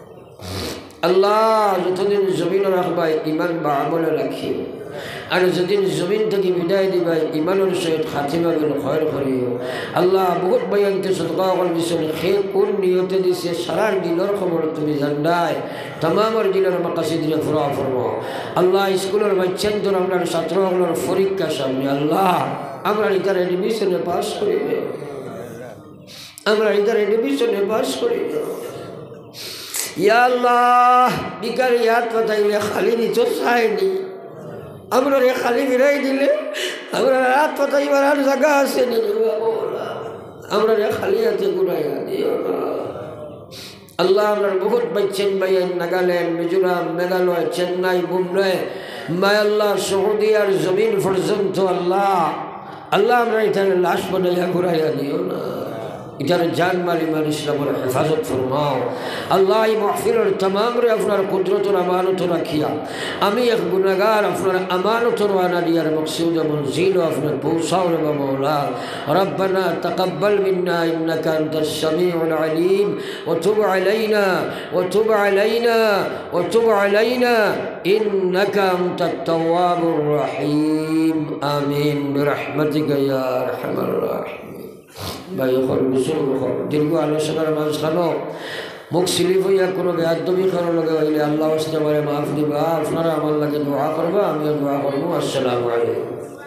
আল্লাহ, যতদিন জমিন রাখবায়, ইমান বা আমলে রাখিও। আর যতদিন জমিন থাকি বিদায় দিবায়, ইমানর সহিত খাতিমা বিল খয়ের করিও। আল্লাহ, বহুত ভাইয়াইন্তে সদকা অকল দিছইন, কে কুন নিয়তে দিছে, সারার দিলর খবর তুমি জানরায়। তামামর দিলর মাকাসিদরে পুরা ফরমাও। আল্লাহ, স্কুলর বাচ্চাইন্তর, আমরার ছাত্র অকলর পরীক্ষা সামনে, আল্লাহ, আমরার ইতার admission-এ পাস করি দেও। আমরার ইতার admission-এ পাস করি দেও। ইয়া আল্লাহ, ভিখারি আত পাতাইলে খালি দিতো চায়নি। আমরারে খালি ফিরাই দিলে, আমরার আত পাতাইবার আর জাগা আছে নি রে বাবা? আমরারে খালি আতে ঘুরাইয়া দিও না। আল্লাহ, আমরার বহুত বাচ্চাইন ভাইয়াইন নাগাল্যান্ড, মিজোরাম, মেঘালয়, চেন্নাই, বোম্বে, মায় আল্লাহ, সৌদি আর জমিন পর্যন্ত আল্লাহ, আল্লাহ, আমরার ইতারে লাশ বানাইয়া ঘুরাইয়া দিও না। ইতারে জান মাল ইমান ইসলামর হেফাজত ফরমাও। আল্লাহ, ই মাহফিলর তামামরে আপনার কুদরতর আমানত রাখিয়া, আমি এক গুনাগার আপনার আমানতর আনা দিয়ার মকসুদ মঞ্জিল আপনে পৌঁছাও রে বা মওলা। ربنا تقبل منا إنك أنت السميع العليم وتب علينا وتب علينا وتب علينا إنك أنت التواب الرحيم. آمين برحمتك يا أرحم الراحمين. ভাই অকল, বুজুর্গ অকল, দীর্ঘ আলোচনার মাঝখানো মুখ slip অইয়া কুনু বেয়াদবি কারো লগে অইলে আল্লাহ ওয়াস্তে আমারে মাফ দিবা। আপনারা আমার লাগি দোয়া করবা, আমিও দোয়া করমু। আসসালামু আলাইকুম।